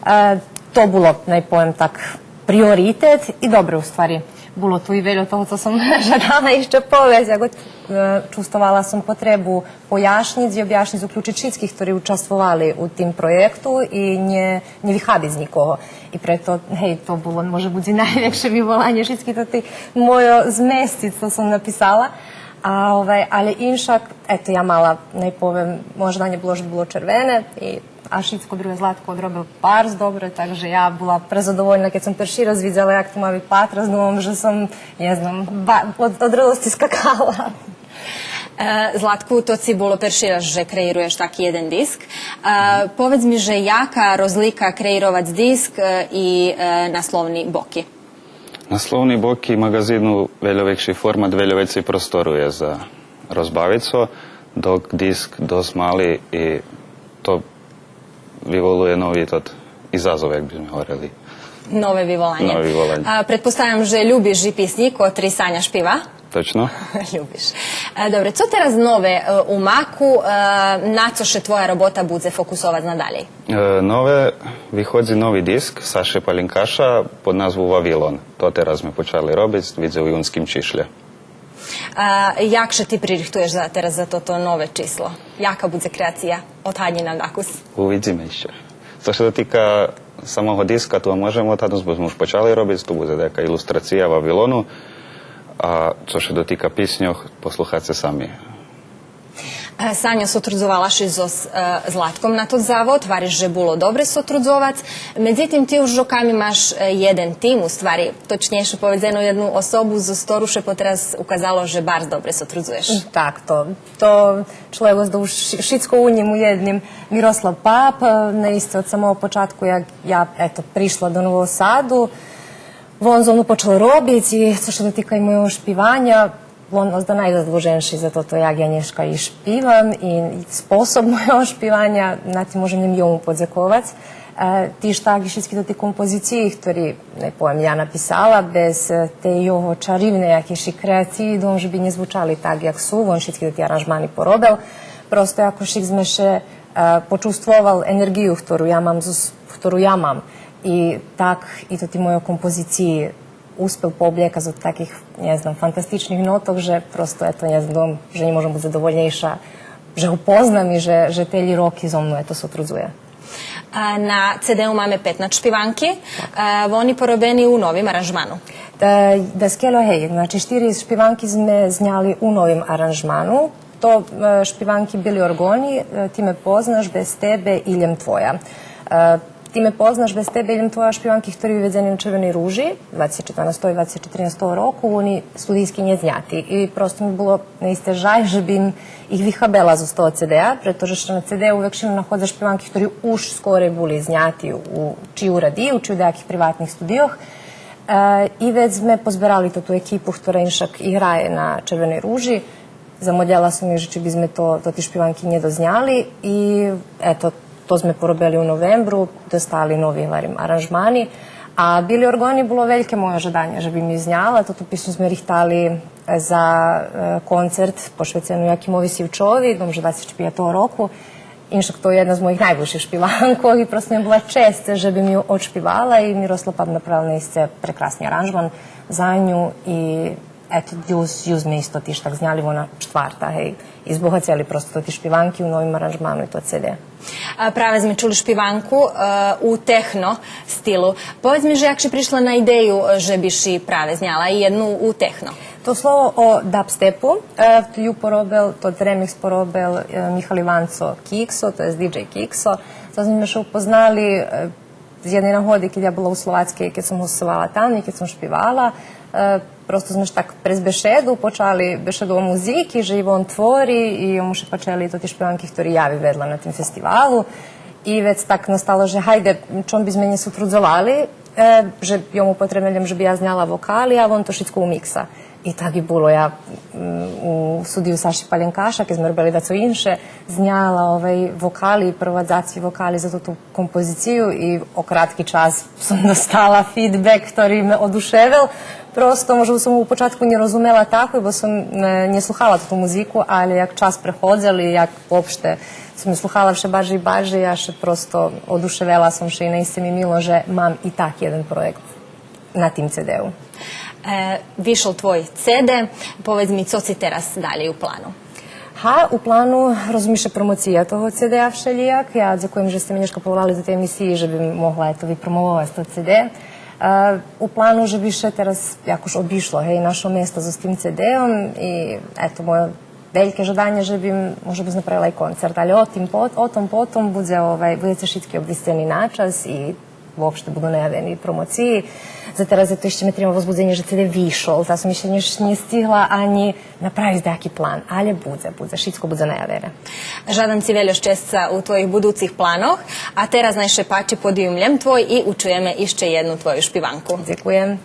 Е, то було, най повем так, приоритет и добре, у ствари, було ту и вельо того цо сом жадала ище повесц, як, е, чувствовала сом потребу пояшнїц и обяшнїц, уключиц шицких хтори участвовали у тим проєкту и нє, нє вихабиц нїкого. И прето, гей, то було, може буц, и найвекше виволанє, шицки тоти мойо змесци цо сом написала. А, овай, алє иншак, ето, я мала, най повем, моє жаданє було же було червене, и, а шицко друге Златко одробел барз добре, так же я була презадовольна, кед сом перши раз видзела як то ма випатрац, думам же сом, нє знам, ба-, од, од радосци скакала. Е, Златку, то ци було перши раз же креируєш таки єден диск. Е, поведз ми же яка розлика креировац диск, е, и, е, насловни боки? Насловни боки маґазину вельо векши формат, вельо вецей простору є за розбавиц го, док диск досц мали и то виволує нови тот изазов, як би зме говорели. Нове виволанє. Нове виволанє. А, предпоставям же любиш и писнї котри Саня шпива? Точно. Любиш. Е, добре, цо тераз нове, е, у Маку, е, на цо ше твоя робота будзе фокусовац надалєй? Е, нове, виходзи нови диск Саше Палинкаша под назву Вавилон. То тераз зме почали робиц, видзе у юнским чишлє. А, як ше ти пририхтуєш за, тераз за тото нове число? Яка будзе креация? Одгадни нам дакус. Увидзиме ище. Цо ше дотика самого диска, ту можеме одгаднуц, бо зме уж почали робиц, ту будзе даяка илустрация Вавилону, а цо ше дотика писньох, послухаце сами. Е, Саньо, сотрудзовала ши зоз, е, Златком на тот завод, гвариш же було добре сотрудзовац. Медзитим, ти уж роками маш, е, єден тим, у ствари, точнєйше поведзено, єдну особу, зоз хтору ше потераз указало же барз добре сотрудзуєш. Так, то, то чловек зоз ши-, шицко у нїм у єдним. Мирослав Пап, е, наисце од самого початку, як я, ето, пришла до Нового Саду, вон зо мну почал робиц и цо ше дотика и мойого шпиваня, вон озда найзаслуженши за тото як я нєшка и шпивам, и способ мойого шпиваня, значи, можем лєм йому подзековац. Е, тиж так и шицки тоти композициї хтори, най повем, я написала, без, е, тей його чаривней якейши креациї, думам же би нє звучали так як су, вон шицки тоти аранжмани поробел. Просто якошик зме ше, е, почувствовал енерґию хтору я мам зоз, хтору я мам. И так и тоти мойо композициї успел пооблєкац од таких, нє знам, фантастичних нотох, же просто, ето, нє знам, же нє можем буц задовольнєйша же го познам и же, же телї роки зо мну, ето, сотрудзує. А, на цедею маме петнац шпиванки, а, вони поробени у новим аранжману. Е, даскельо, гей, значи, штири шпиванки зме зняли у новим аранжману. То, е, шпиванки Били орґони, е, Ти ме познаш, Без тебе и Лєм твоя. Е, Ти ме познаш, Без тебе и Лєм твоя шпиванки хтори виведзени на Червеней ружи двацец четринастого и двацец четринастого року, вони студийски нє зняти. И просто ми було наисце жаль же бим их вихабела зоз того цедея, прето же ше на цедею векшину находза шпиванки хтори уж скорей були зняти у, чи у радию, чи у даяких приватних студийох. Е, и вец зме позберали тоту екипу хтора иншак и грає на Червеней ружи. Замолєла сом их же чи би зме то, тоти шпиванки нє дозняли и, ето, то зме поробели у новембру, достали нови, гварим, аранжмани. А Били орґони було вельке мойо жаданє же бим их зняла, тоту писню зме рихтали за, е, концерт пошвецени Якимови Сивчови, думам же двацец пятого року. Иншак, то є єдна з моїх найближших шпиванкох и просто ми була чест же бим ю одшпивала и Мирослав Пап направел наисце прекрасни аранжман за ню и ето, ю, ю зме исто тиж так зняли, вона штварта, гей. И збогацели просто тоти шпиванки у новим аранжману и то CD. А, праве зме чули шпиванку, е, у техно стилу. Поведз ми же як ши пришла на идею, е, же би ши праве зняла и єдну у техно. То слово о дабстепу, е, ю поробел, тот ремикс поробел, е, Михал Иванцо Киксо, то єст диджей Киксо. То зме ше упознали, е, з єдней нагоди, кед я була у Словацкей, кед сом госцовала там и кед сом шпивала, е, просто зме ше так през бешеду почали бешеду о музики, же и вон твори, и йому ше пачели тоти шпиванки хтори я виведла на тим фестивалу. И вец так настало же гайде, чом би зме нє сотрудзовали, е, же йому потребне лєм же би я зняла вокали, а вон то шицко умикса. И так и було. Я, м, у студию Саши Паленкаша, кед зме робели дацо инше, зняла овей вокали, провадзаци вокали за тоту композицию и о кратки час сом достала фидбек хтори ме одушевел. Просто, може, сом у початку нє розумела тако, бо сом, е, нє слухала тоту музику, але як час преходзел и як вообще сом ю слухала вше баржей и баржей, я ше просто одушевела сом ше и наисце ми мило же мам и так єден проєкт на тим CD-у. Е, вишол твой CD, поведз ми, цо ци тераз далєй у плану? Га, у плану, розуми ше, промоция того CD-а вшелїяк. Я дзекуєм же сце ме нєшка поволали до тей емисиї же бим могла, ето, випромововац тот CD. Е, у плану же би ше тераз якош обишло, гей, нашо место зоз тим CD-ом и, ето, моє вельке жаданє же бим, може буц, направела и концерт, але о тим пот-, о том потом, будзе, овай, будзеце шицки обвисцени на час и вообще буду наявени промоциї. За тераз, ето, ище ме трима возбудзенє же CD вишол, та сом ище нє, нє стигла анї направиц даяки план, але будзе, будзе, шицко будзе наявене. Жадам ци вельо щесца у твоїх будуцих планох, а тераз най ше пачи подиюм лєм твой и учуєме ище єдну твою шпиванку. Дзекуєм.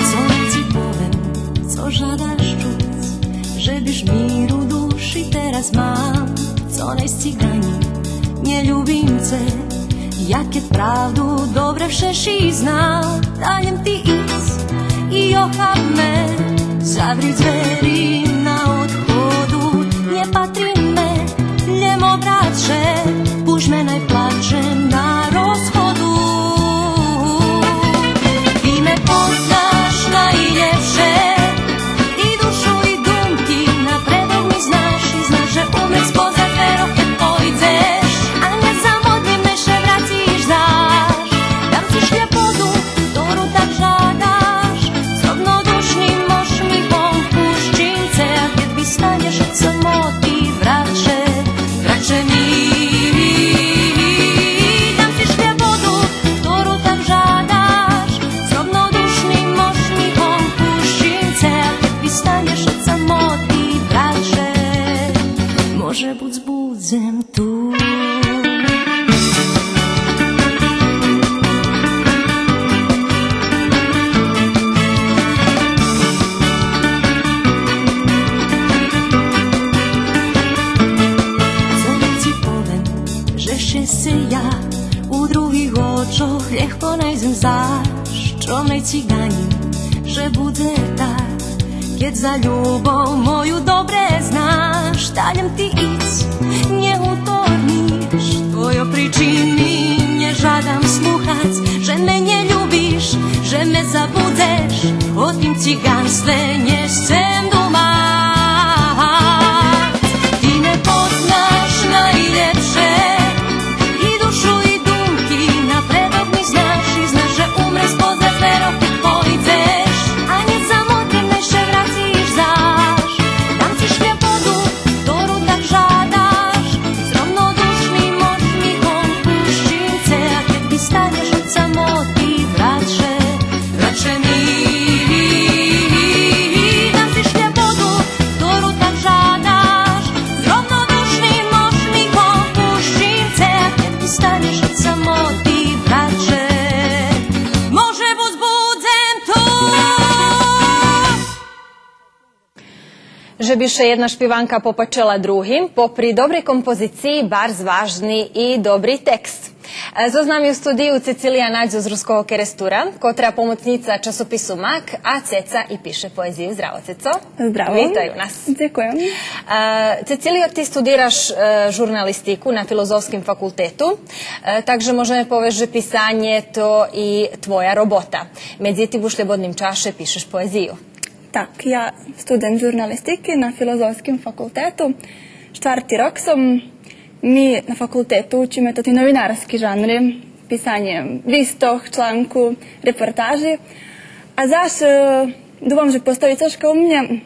Цо най ци повем, цо жадаш чуц, же биш мир у души тераз мал, цо най сци ганїм, нє любим це, як кед правду добре вше шицки знал, та лєм ти идз и охаб ме, заври дзвери на одходу, нє патри ме, лєм обрац ше, пущ ме най плачем на розходу. Ти ме познаш найлєпше, и душу, и думки, напредок ми знаш, и знаш же умрем спозад дверох кед пойдзеш, а нє замодлим, нєшка врациш заш. Дам ци шлєпоту, хтору так жадаш, з ровнодушним ошмихом пущим це, а кед вистанєш од самоти, врац ше, врац ше ми. Дам ци шлєпоту, хтору так жадаш, з ровнодушним ошмихом пущим це, а кед вистанєш од самоти, врац ше, може буц, будзем ту. Цо най ци повем, же щесце я у других очох лєгко найдзем заш, цо най ци ганїм, же будзе так, кед за любов мою добре знаш, та лєм ти идз, нє гуторниш, твойо причини нє жадам слухац, же ме нє любиш, же ме забудзеш, о тим циганстве нє сцем думац. Ти ме познаш найлєпше, и душу, и думки, напредок ми знаш, и знаш же умрем спозад дверох кед пойдзеш, а нє замодлим, нєшка врациш заш. Дам ци шлєпоту, хтору так жадаш, з ровнодушним ошмихом пущим це, а кед вистанєш од самоти, врац ше, врац ше ми. Дам ци шлєпоту, хтору так жадаш, з ровнодушним ошмихом пущим це, а кед вистанєш од самоти, врац ше, може буц, будзем ту. Же би ше єдна шпиванка попачела другим, попри добрей композициї, барз важни и добри текст. Е, зоз нами у студию Цецилия Надь зоз Руского Керестура, котра помоцнїца часопису Мак, а Цеца и пише поезию. Здраво, Цецо. Здраво. Витай у нас. Дзекуєм. Е, Цецилио, ти студираш, е, журналистику на Филозофским факултету, е, так же можеме повесц же писанє то и твоя робота. Медзитим, у шлєбодним чаше пишеш поезию. Так, я студент журналистики на Филозофским факултету. Штварти рок сом. Ми на факултету учиме тоти новинарски жанри, писанє вистох, чланку, репортажи. А заш, е, думам же постої цошка у мнє,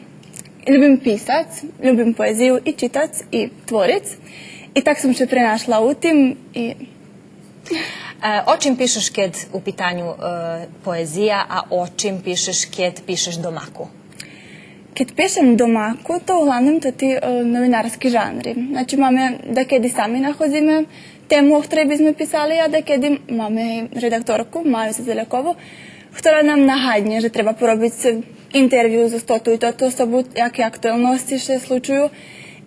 любим писац, любим поезию и читац, и твориц. И так сом ше пронайшла у тим и Е, о чим пишеш кед у питаню, е, поезия, а о чим пишеш кед пишеш до Маку? Кед пишем до Маку, то углавним тоти, е, новинарски жанри. Значи, маме, дакеди сами находзиме тему о хторей би зме писали, а дакеди маме и редакторку Маю Зазелякову, хтора нам нагаднє же треба поробиц интервю зоз тоту и тоту особу, яки актуелносци ше случую.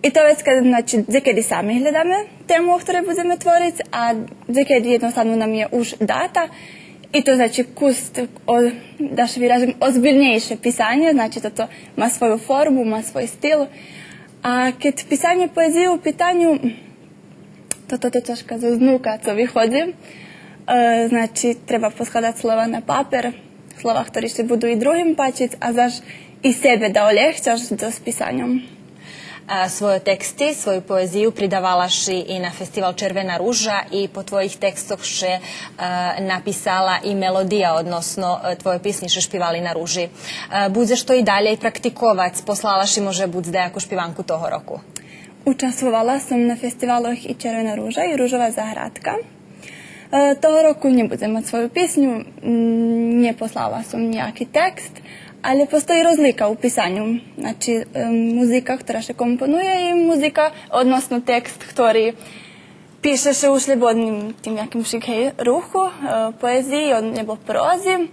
И то вецка, значи, дзекеди сами глєдаме тему о хторей будземе твориц, а дзекеди єдноставно нам є уж дата. И то, значи, кус, о, да ше виражим, озбильнєйше писанє, значи, тото ма свою форму, ма свой стил. А кед писанє поезиї у питаню, то, то, то цошка зоз нука цо виходзи. Е, значи, треба поскладац слова на папер, слова хтори ше буду и другим пачиц, а заш и себе да олєгчаш зоз писаньом. Е, свойо тексти, свою поезию придавала ши и на фестивал Червена ружа и по твоїх текстох ше, е, написала и мелодия, односно, е, твойо писнї ше шпивали на ружи. Е, будзеш то и далєй практиковац? Послала ши, може буц, даяку шпиванку того року? Участвовала сом на фестивалох и Червена ружа, и Ружова заградка. Е, того року нє будзем мац свою писню, м, нє послала сом нїяки текст, алє постої розлика у писаню. Значи, е, музика хтора ше компонує и музика, односно текст хтори пише ше у шлєбодним тим яким шик, гей, руху, е, поезиї, од-, нєбо прози.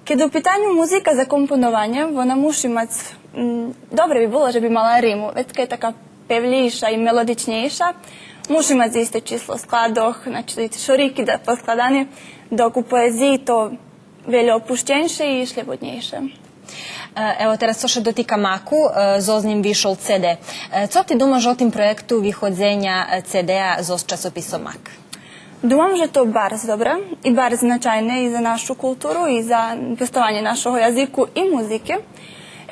Кед у питаню музика за компонованє, вона муши мац, м, добре би було же би мала риму, вецка є така певлєйша и мелодичнєйша, муши мац исте число складох, значи, шорики да поскладани, док у поезиї то вельо опущенше и шлєбоднєйше. Е, ево, тераз цо ше дотика Маку, е, зоз нїм вишол Ц Д. Е, цо ти думаш о тим проєкту виходзеня, е, Ц Д-а зоз часописом Мак? Думам же то барз добре и барз значайне и за нашу културу и за пестованє нашого язику и музики.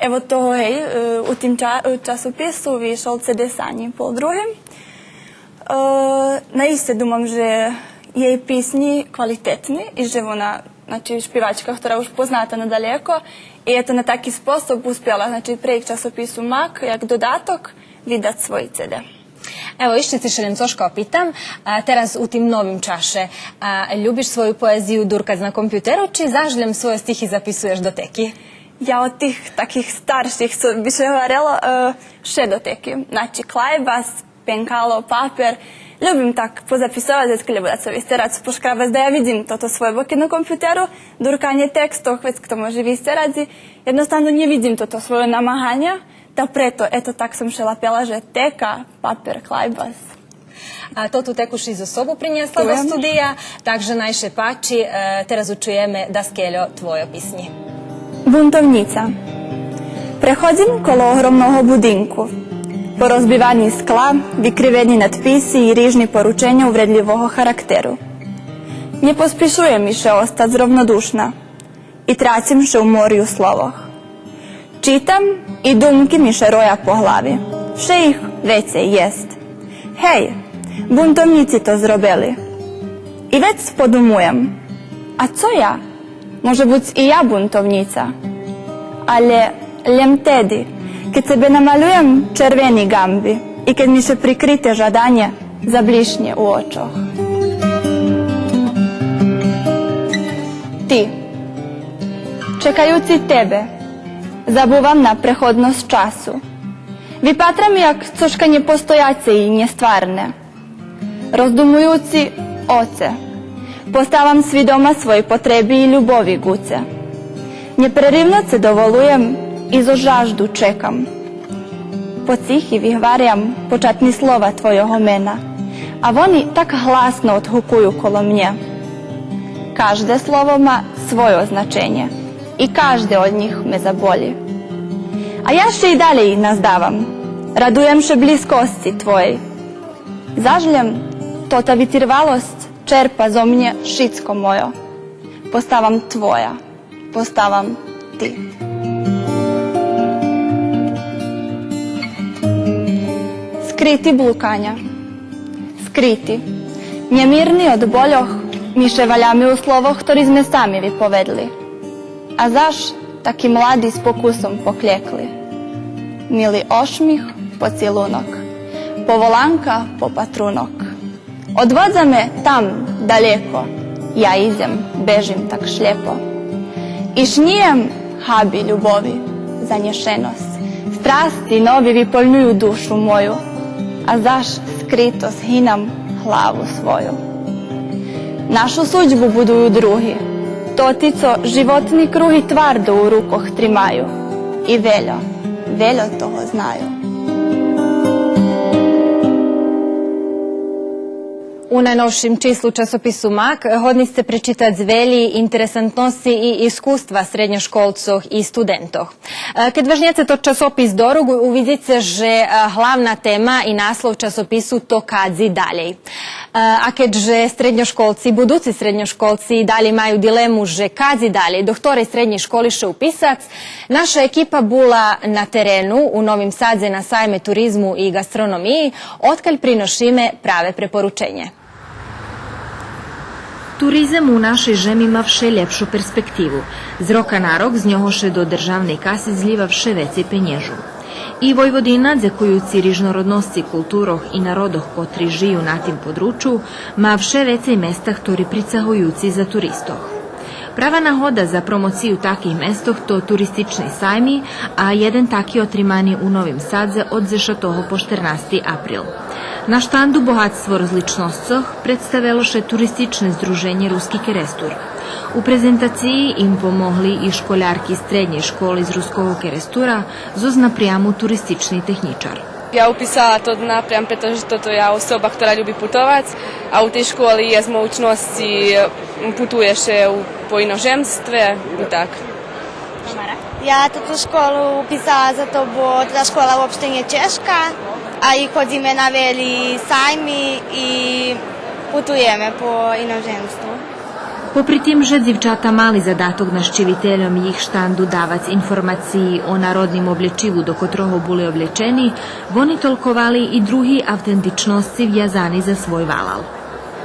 Ево того, гей, е, у тим ча-, е, часопису вишол Ц Д Санї Полдруги. Е, наисце думам же єй писнї квалитетни и же вона, значи, шпивачка хтора уж позната надалеко, и ето на таки способ успєла, значи, прейґ часопису Мак, як додаток, видац свой Ц Д. Ево, ище цо ше лєм цошка опитам, а, тераз у тим новим чаше, а, любиш свою поезию дуркац на компютеру, чи заш лєм свойо стихи записуєш до теки? Я од тих таких старших, цо би ше гварело, е, ше до теки. Значи, клайбас, пенкало, папер. Любим так позаписовац, вецка лєбо дац висцерац, пошкрабац, да я видзим тото свойо, бо кед на компютеру дурканє текстох, вецка то може висцерац, єдноставно нє видзим тото свойо намаганє, та прето, ето, так сом ше лапела же тека, папер, клайбас. А тоту теку ши зоз собу принєсла до студия, так же най ше пачи, е, тераз учуєме, даскельо, твойо писнї. Бунтовнїца. Преходзим коло огромного будинку. Порозбивани скла, викривени надписи и рижни порученя увредлївого характеру. Нє поспишує ми ше остац ровнодушна. И трацим ше у морю словох. Читам и думки ми ше роя по глави. Вше их вецей єст. Гей, бунтовнїци то зробели. И вец подумуєм: а цо я? Може буц и я бунтовнїца. Алє лєм теди, кед себе намалюєм червени ґамби и кед ми ше прикрите жаданє заблїшнє у очох. Ти. Чекаюци тебе, забувам на преходносц часу. Випатрам як цошка нєпостояце и нєстварне. Роздумуюци о Це, поставам свидома свойей потреби и любови ґу Це. Нєпреривно Це доволуєм и зоз жажду чекам. По цихи вигварям початни слова Твойого мена, А вони так гласно одгукую коло мнє. Кажде слово ма свойо значенє и кажде од нїх ме заболї. А я ше и далєй наздавам, радуєм ше блїзкосци твоєй. Зажлєм, тота витирвалосц черпа зо мнє шицко мойо. Поставам твоя, поставам ти. Скрити блуканя. Скрити. Нємирни од больох, ми ше валяме у словох хтори зме сами виповедли. А заш таки млади з покусом поклєкли. Мили ошмих, поцилунок. Поволанка, попатрунок. Одводза ме там далєко, я идзем, бежим так шлєпо. И шнїєм, габи любови, занєшеносц. Страсци нови виполнюю душу мою, а заш скрито згинам главу свою. Нашу судьбу будую други, тоти цо животни круги твардо у рукох тримаю. И вельо, вельо того знаю. У найновшим числу часопису МАК годни сце пречитац велї интересантносци и искуства средньошколцох и студентох. Е, кед важнєце тот часопис до рук, увидзице же, е, главна тема и наслов часопису то кадзи далєй. Е, а кед же средньошколци, будуци средньошколци и далєй маю дилему же кадзи далєй, до хторей среднєй школи ше уписац, наша екипа була на терену у Новим Садзе на сайме туризму и ґастрономиї, одкаль приношиме праве препорученє. Туризем у нашей жеми ма вше лєпшу перспективу. З рока на рок з нього ше до державней каси злїва вше вецей пенєжу. И Войводина, дзекуюци рижнородносци културох и народох котри жию на тим подручу, ма вше вецей места хтори прицагуюци за туристох. Права нагода за промоцию таких местох то туристични сайми, а єден таки отримани у Новим Садзе од дзешатого по штернасти април. На штанду Богатство розличносцох представело ше Туристичне здруженє Руски Керестур. У презентациї им помогли и школярки Среднєй школи з Руского Керестура зоз напряму туристични технїчар. Я уписала тот напрям, прето же тото я особа котра люби путовац, а у тей школи єст могучносци, путує ше у, по иножемстве и так. Я тоту школу уписала зато, бо тота школа вообще нє чежка, а и ходзиме на велї сайми и путуєме по иножемству. Попри тим же дзивчата мали задаток нащивительом їх штанду давац информациї о народним облєчиву до котрого були облєчени, вони толковали и други автентичносци вязани за свой валал.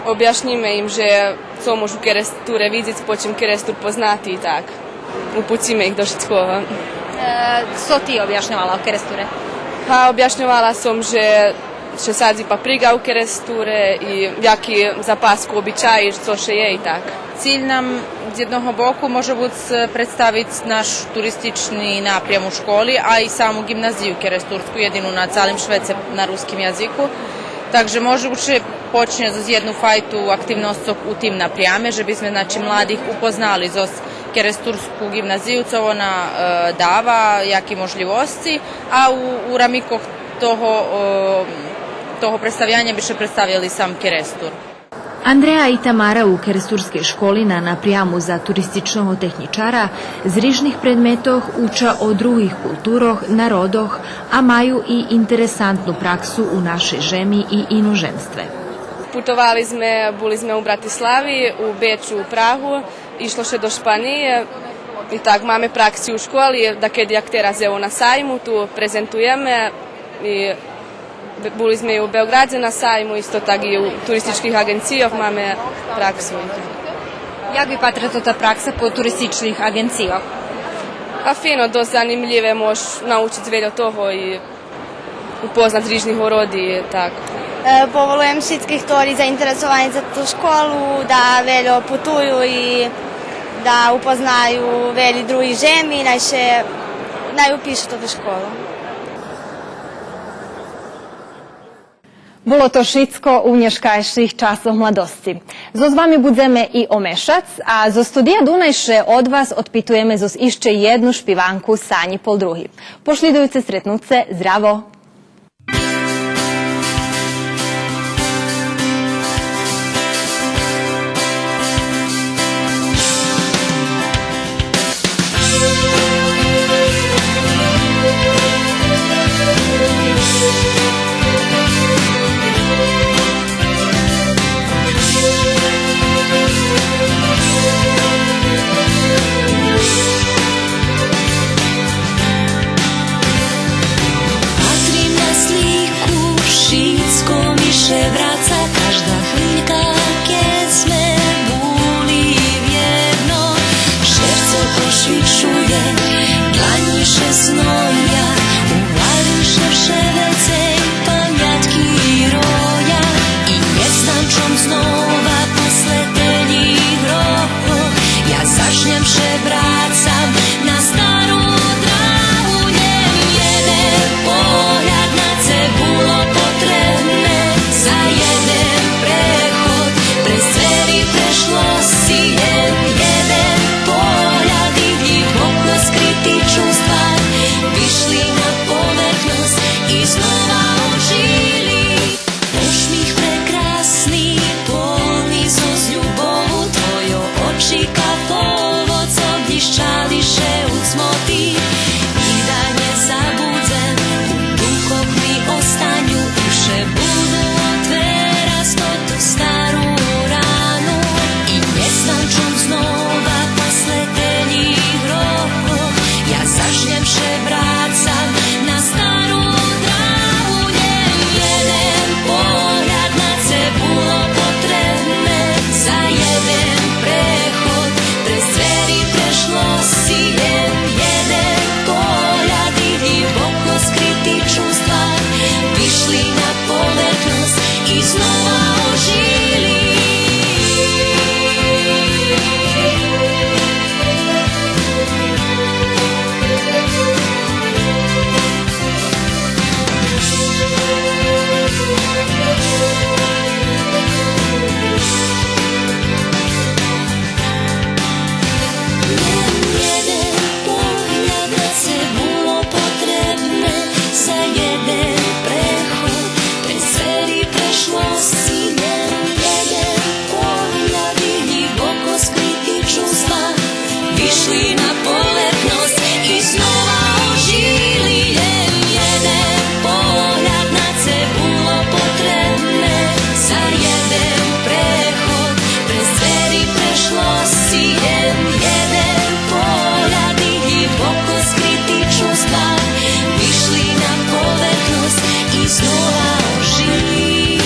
Обяшнїме им же цо можу у Керестуре видзиц, по чим Керестур познати и так. Упуциме их до шицкого. Е, цо ти обяшньовала о Керестуре? Па, обяшньовала сом же ше садзи паприґа у Керестуре и яки за Паску обичаї, цо ше є и так. Циль нам з єдного боку може буц представиц наш туристични напрям у школи, а и саму ґимназию керестурску, єдину на цалим швеце на руским язику. Так же може буц ше почнє зоз єдну файту активносцох у тим напряме, же би зме, значи, младих упознали зоз керестурску ґимназию, цо вона, е, дава, яки можлївосци, а у, у рамикох того, е, того представяня би ше представяли сам Керестур. Андреа и Тамара у керестурскей школи на напряму за туристичного технїчара з рижних предметох уча о других културох, народох, а маю и интересантну праксу у нашей жеми и иножемстве. Путовали зме, були зме у Братислави, у Бечу, у Прагу, ишло ше до Шпаниї. И так, маме пракси у школи, дакеди як тераз, ево, на сайму, ту презентуєме и Бе-, були зме и у Беоґрадзе на сайму, исто так и у туристичких аґенцийох маме праксу. Як випатра тота пракса по туристичних аґенцийох? А фино, досц занимлїве, можеш научиц вельо того и упознац рижни городи, так. Е, поволуєм шицких хтори заинтересовани за ту школу, да вельо путую и да упознаю велї други жеми, най ше, най упишу тоту школу. Було то шицко у нєшкайших Часох младосци. Зоз вами будземе и о мешац, а зоз студия Дунай ше од вас одпитуєме зоз ище єдну шпиванку Санї Полдруги. По шлїдуюце стретнуце, здраво! песноя, у вари ше вше вецей памятки роя. И нє знам чом знова после тельох рокох я заш нєм ше врацам на стару драґу. Нєм єден погляд на це було потребне за єден преход през цвери прешлосци. Нєм єден погляд и глїбоко скрити чувства вишли на поверхносц и знова ожили. Ушмих прекрасни, полни зоз любову твойо, очи кафово цо блїщали ше у цмоти. Нїґда нє забудзем, у думкох ми останю, и вше буду отверац тоту стару рану. И нє знам чом знова после тельох рокох я заш нєм ше врацам на стару драґу. Нєм єден погляд на це було потребне за єден преход през цвери прешлосци. Нєм єден погляд и глїбоко скрити чувства вишли на поверхносц и знова ожили. Нєм єден погляд на це було потребне за єден преход през цвери прешлосци. Нєм єден погляд и глїбоко скрити чувства вишли на поверхносц и знова ожили. Нєм єден погляд на це було потребне за єден преход през цвери прешлосци. Нєм єден погляд и глїбоко скрити чувства вишли на поверхносц и знова ожили.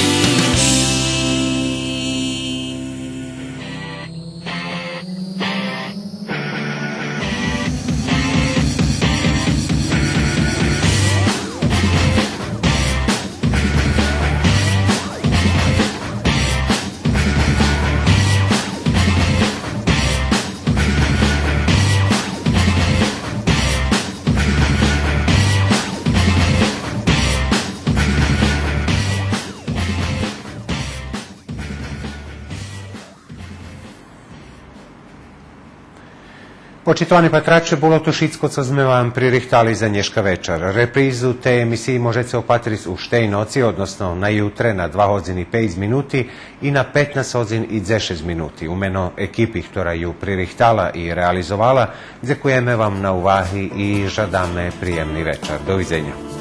Почитовани патраче, було то шицко цо зме вам пририхтали за нєшка вечар. Репризу тей емисиї можеце опатриц уж тей ноци, односно на ютре на два годзини пейц минути и на петнац годзин и дзешец минути. У мено екипи хтора ю пририхтала и реализовала, дзекуєме вам на уваги и жадаме приємни вечар. Довидзеня.